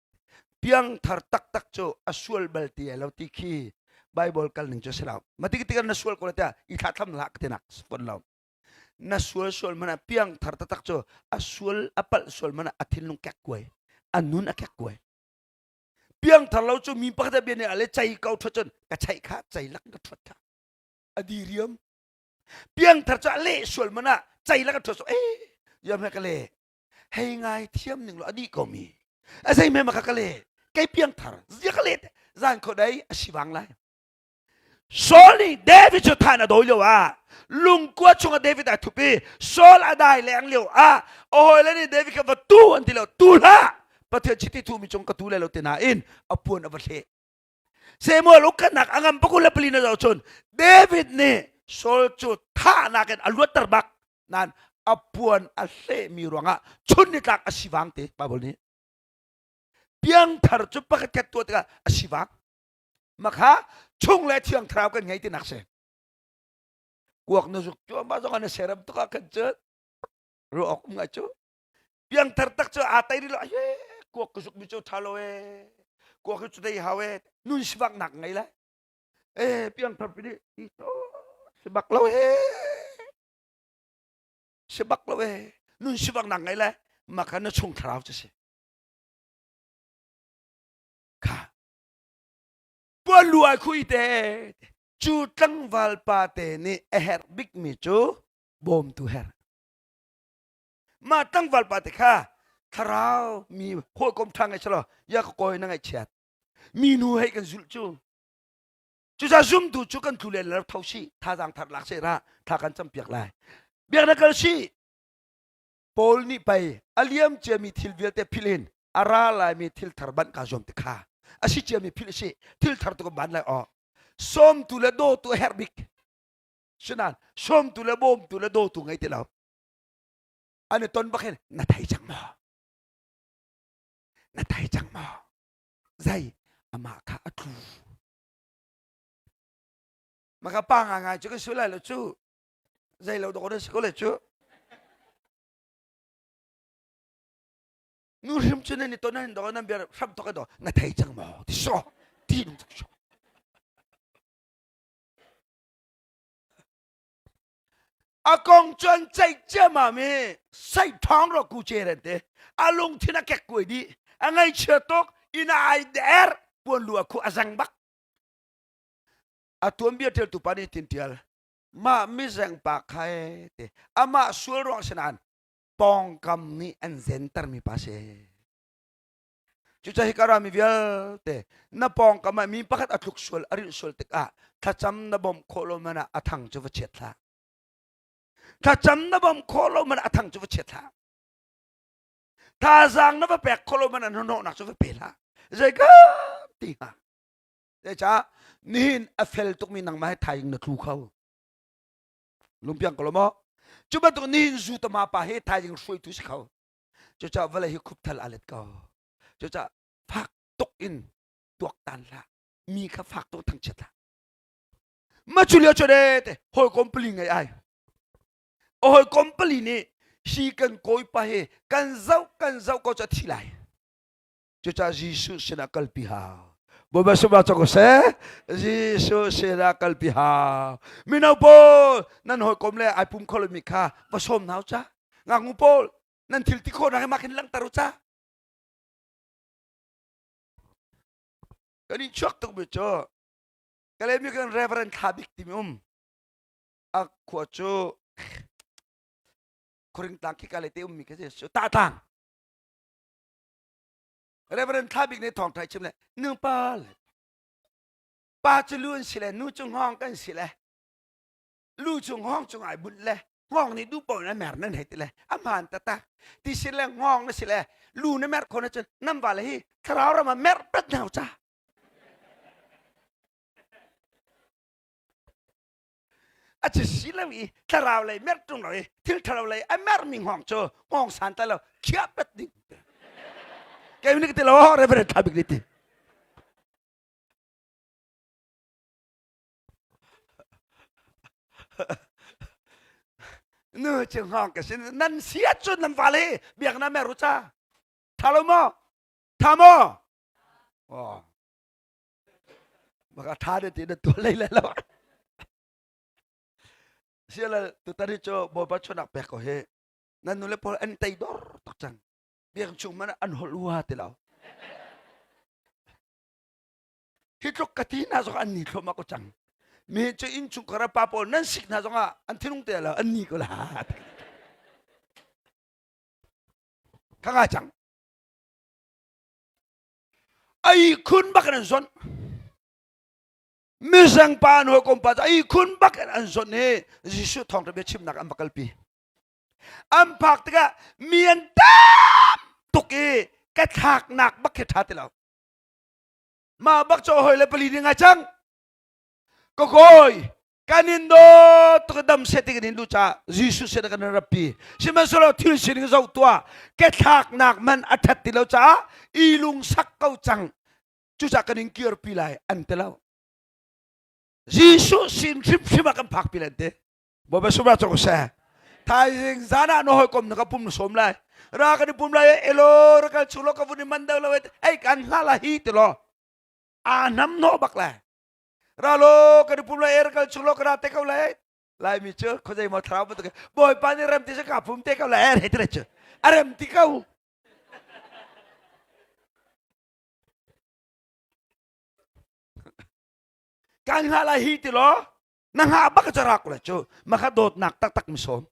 piangthar taktak cu a sual bal ti lo ti khi Bible kal ning cu si lo ma tik tik na sual ko tiah i thlah thlam hlah ka tinak fon lo na sual sual mana piangthar taktak cu a sual a palh sual mana a thinlung kek kuai a nun a kek kuai piangthar lo cu mi pakhat bia nih ale chai ko thot cun ka chaih kha chai lak ka thot kha a di riam piangthar cu a leh sual mana chai lak ka thot so eh yam he ka le hei ngai thiam ning lo a dih ko mi a zei me ma ka ka le kei piangthar zia ka le zan kho dai a si wang lai Saul nih David cu than a dawi lio ah lungkua chungah David ai thup i Saul a dai leng lio ah a hawile nih David kha va tu an ti lo tu hlah Pathian chiti thumi cung ka tu lai lo ti nain a puan a va hleh Samuel ukhatnak a ngam pakul le pali na zoh cun David nih Saul cu thahnak in a luatter bak nain a puan a hlehmi ruangah chun nitlak a sivang te Bible nih piangthar cu pakhat khat tuah tikah a sivang Makha chung le thiang thlarau kan ngei tinak si. Kuak na zuk cu mah zong na seram tuk ah khan cun ruah awk um ngai cu. Piangthar tak cu aa tai rih lo ye kuak ka zuk mi cu tha lo e kuak hi cu dei hau e nun sivak nak ngei lai e piangthar pi nih hi to si bak lo e si bak lo e nun sivak nak ngei lai makha na chung thlarau cu si kha Puan lu ai khui te cu tlangval pa te nih a herh bikmi cu bawmtu herh. Mah tlangval pa te kha thlarau mi hawikom ṭha ngai selaw ya ka kawi na ngaihchiat. Mi nu hei kan zulh cu. Cucaah zumtu cu kan tlu len lo tho si thazaang thar lak seh ra tha kan campiak lai. Biaknak kal si Paul nih pei a liam ciami thil vialte philh in a ra laimi thil thar banh kaa zuam ti kha a si ciami philh si thil thar tu ka ban lai aw sawmtu le dawtu a herh bik sinan sawmtu le bawmtu le dawtu ngei ti lo an i ton bak hin na thei cang maw na thei cang maw zai amah kha a tlu maka pa ngai ngai cu kan si lai lo cu zei lo dawh na si ko le cu nu hrim cu nan i ton nan do nan bia hram tok do na thei cang maw ti so ti nung cang so a kong chuan ceih ciamam i sei thong ro ku che ren te a lungthin a kek kuai dih a ngaihchia tuk ina ai der puan lu a khu a zang bak a tuanbia ṭialtu pa nih tin ṭial mah mizeng pa kha e te amah sual ruang sinain pawngkam nih an zentermi pa si cucaah hika rami vialte na pawngkam ah mi pakhat a tluk sual a rilh sual tikah thlacam na bawmh khawh lo man ah a thang cu va chiat hlah thlacam na bawmh khawh lo man ah a thang cu va chiat hlah thazaang na va pek khawh lo man ah hnahnawhnak cu va pe hlah zei ka ti hnga Zeicah nihin a fel tukmi nangmah he thaing na tlu kho. Lungpiang ko lo maw? Cu bantuk nihin zu tama pa he thaing hruaitu si kho. Cucaah vawlei hi khupthal a let ko. Cucaah fak tuk in tuaktan hlah. Mi kha fak tuk thangchiat hlah. Ma cu lio cu de te hawikom pali ngei ai. A hawikom pali nih hi kan kawipa hi kan zoh kan zoh ko cu a thi lai. Cucaah Jesuh sinah kalpi hau. Bawipa sumah cawk seh. Jesuh sinah kalpi hau. Mino pawl nan hawikom le ai pum kho lomi kha va sawm hna u ca. Ngaknu pawl nan thil ti khawhnak he mah khin langhter u ca. Kan in chuak tukmi cu Kalaymyo kan Reverend Thla Bik timi um. A khua cu Khuaring tlang khi ka le te ummi kha si. Tah tlang. Reverend Thla Bik nih thawngṭha chim le nu pa le pa cu lu an si le nu cu hngawng kan si le lu cu hngawng cung ai bunh le. Ngong nih duh paoh in a mer nan hei ti le a hmaan taktak. Ti si le ngong na si le lu na mer khon ahcun nan vale hi thlarau ram ah merh pet hna ca. A ci si lo i thlarau lei merh ṭung lo i thil ṭhalo lei a merhmi ngong cu ngong san ta lo khiah pet ding. Kei nih ka ti lo Reverend Tha Bik nih ti. Nu cu hngawng ka si nan si ahcun nan fale hi biaknak mer u ca tha lo maw tha maw oh maka tha de ti na tuah lei le lo siala tutan hi cu bawipa chunak pek ko hi nan nu le pawl an tei dor tuk cang biak chung man an holh ua ti lo Hi tluk ka ti hna zong an ni thluahmah ko cang. Mi cu innchungkhar ah pa pawl nan sik hna zongah an thinung te lo an ni ko la. Ka ngai cang. Ai khun bak in an zonh. Mizeng pa an hawikom pa cu ai khun bak in an zonh i Jesuh thawngṭha bia chimnak an va kalpi. An phak tikah mi an tam tuk i ka thlaknak bak khi ṭha ti lo. Mah bak cu hoi le pali ding ai cang. Ka kawi, kan in dawt tuk dam seh ti kan in duh caah Jesuh sin kan rappi. Sihmanhsehlaw thil sining zoh tuah, ke thlaknak man a ṭhat ti lo caah i lungsak ko cang. Cucaah kan in kirpi lai an ti lo. Jesuh sin hrimhrim ah kan phakpi lai an ti. Bawipa sumra cawk seh. Thaizing zan ah na hawikom na ka pum na sawm lai. Ra kan i pum lai elo ra kal chung lo ka vun i man deuh lo ei kan hla la hi ti lo. Aa nam no bak lai. Ra lo kan i pum lai ra kal chung lo ka ra te ko lai. Laimi cu khuazei maw thlarau bantuk Bawipa nih rem ti cu ka pum te ko lai hei ti cu. A rem ti ko. Kan hla lai hi ti lo. Na hngah bak cu rak le cu maka dawtnak taktak mi sawm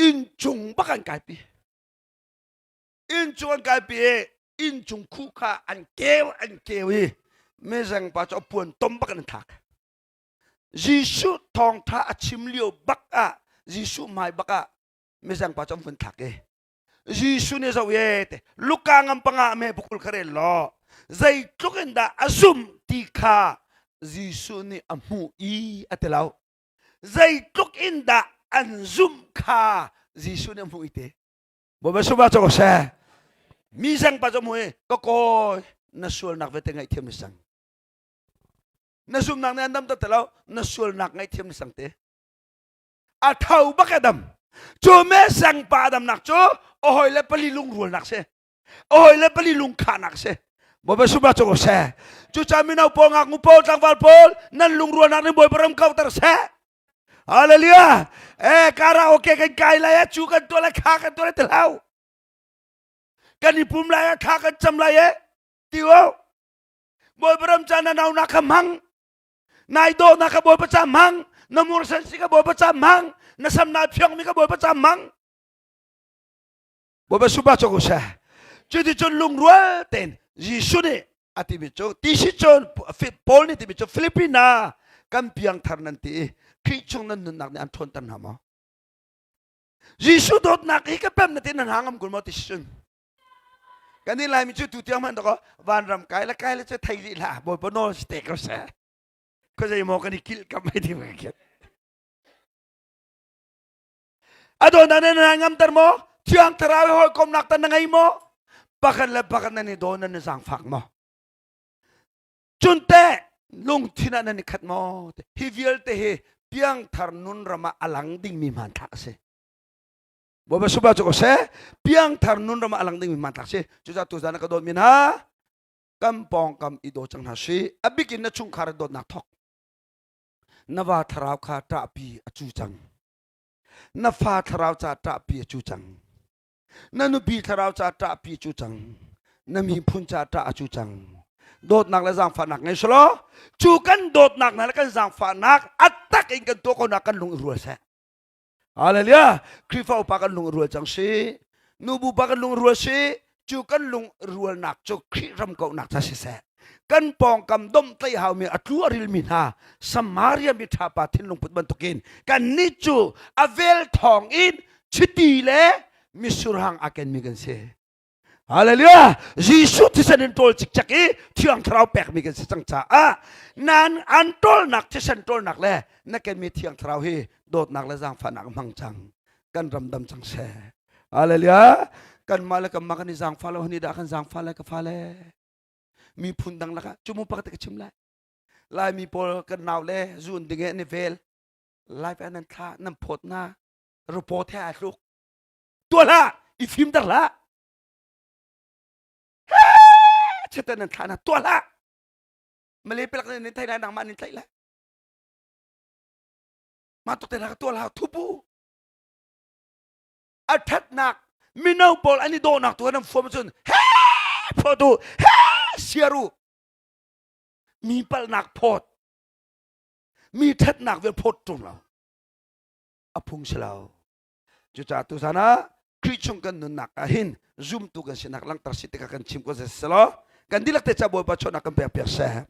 inncung bak an kaipi inncung an kaipi i inncung khu kha an keu an keu i mezeng pa cu a puan tom bak an thlak. Jesuh thawngtha a chim lio bak ah, Jesuh hmai bak ah mezeng pa cu an vun thlak i Jesuh nih zoh ye te Luka ngam panga me bukul kha rel law zeitluk in dah a zumh ti kha Jesuh nih a hmuh i a ti lo. Zeitluk in dah an zumh kha Jesuh nih a hmuh i te. Bawipa sungah cawk seh. Mi zeng pa cu hmu i ka kawi na sualnak vialte ngaihthiam ni sang. Na zumhnak nih an dam te lo na sualnak ngaihthiam ni sang te. A tho bak a dam. Cu me sang pa damnak cu a hoi le pali lungrualnak si. A hoi le pali lungkhahnak si. Bawipa sungah cawk seh. Cucaah mino pawl, ngaknu pawl, tlangval pawl, nan lungrualnak nih Bawipa ram kauhter seh. Hallelujah. Eh, karaoke kan kai lai ah cu kan tuah lai, kha kan tuah lai ti hlau. Kan i pum lai ah thla kan cam lai eh. Ti o. Bawipa ram ca na naunak kha hmang. Nai dawhnak kha Bawipa ca hmang. Na mursan si kha Bawipa ca hmang. Na sam naa phiongmi kha Bawipa ca hmang. Bawipa supa cawk u seh. Cuticun lungrual tein Jesuh nih a timi cu ti si cun Paul nih timi cu Filipina kan piangthar nan ti i Khrih chung nan nunnak nih an ṭhawnter hna maw? Jesuh dawtnak hi ka pem na ti nan hang ngam kun maw ti si cun kan i Laimi cu tu tiang hmanh dakaw vanram kai le kai le cu thei rih hlah Bawipa nawl si te ko seh khuazei maw kan i kilh kam ai ti ka khiat a dawtnak nih nan ngamter maw thiang thlarau he hawikomnak tan na ngei maw pakhat le pakhat nan i daw nan i zaangfak maw cun teh lungthin ah nan i khat maw hi vialte hi piangthar nun ram ah a lang dingmi hmanthlak a si Bawipa suba cu ko seh piangthar nun ram ah a lang dingmi hmanthlak si cucaah tuzan ka dawtmi hna kan pawngkam i daw cang hna si a bikin na chungkhar dawtnak thok na va thlarau kha ṭahpi a cu cang na fa thlarau ca ṭahpi a cu cang na nupi thlarau ca ṭahpi a cu cang na miphun ca ṭah a cu cang dawtnak le zaangfahnak ngei selaw cu kan dawtnak hna le kan zaangfahnak a tak in kan tuah ko nak kan lung i rual seh Hallelujah. Khrihfa upa kan lung rual cang si. Nubu pa kan lung rual si. Cu kan lung rualnak cu Khrih ram kauhnak ca siseh. Kan pawngkam domhtlaih haumi a tlu a rilmi hna Samaria mi ṭha pa thinlung put bantukin kannih cu a vel thawng in chiti le misurhang a kenmi kan si. Hallelujah! Jesuh thisen in ṭawl cikcek i Thiang Thlarau pekmi kan si cang caah nan an ṭawlnak thisen ṭawlnak le na kenmi Thiang Thlarau hi dawtnak le zaangfahnak hmang cang kan ram dam cang seh. Hallelujah! Kanmah le kanmah kan i zaangfah lo hani dah kan zaangfah lai ka fale. Miphun dang lakah cu mu pakhat ka chim lai. Laimi pawl kan nau le zuun ding an i vel. Live ah nan thla nan phawt na report he aa tluk. Tuah hlah, i fimter hlah. Chetan nan thla na tuah hlah. Malay pelak nan thai lai nangmah nin tlaih lai. Mah tuk te hna ka tuah hlah thupu. A thatnak mino pawl an i dawhnak tu nan fuam cun he phawt u he siar u mi palhnak phawt mi thatnak vel phawt ṭung lo a phung si lo. Cucaah tuzan ah Khrih chung kan nunnak ah hin zumtu kan sinak langhter si tikah kan chim ko selaw kan dihlak te ca Bawipa chawhnak kan pek piak seh.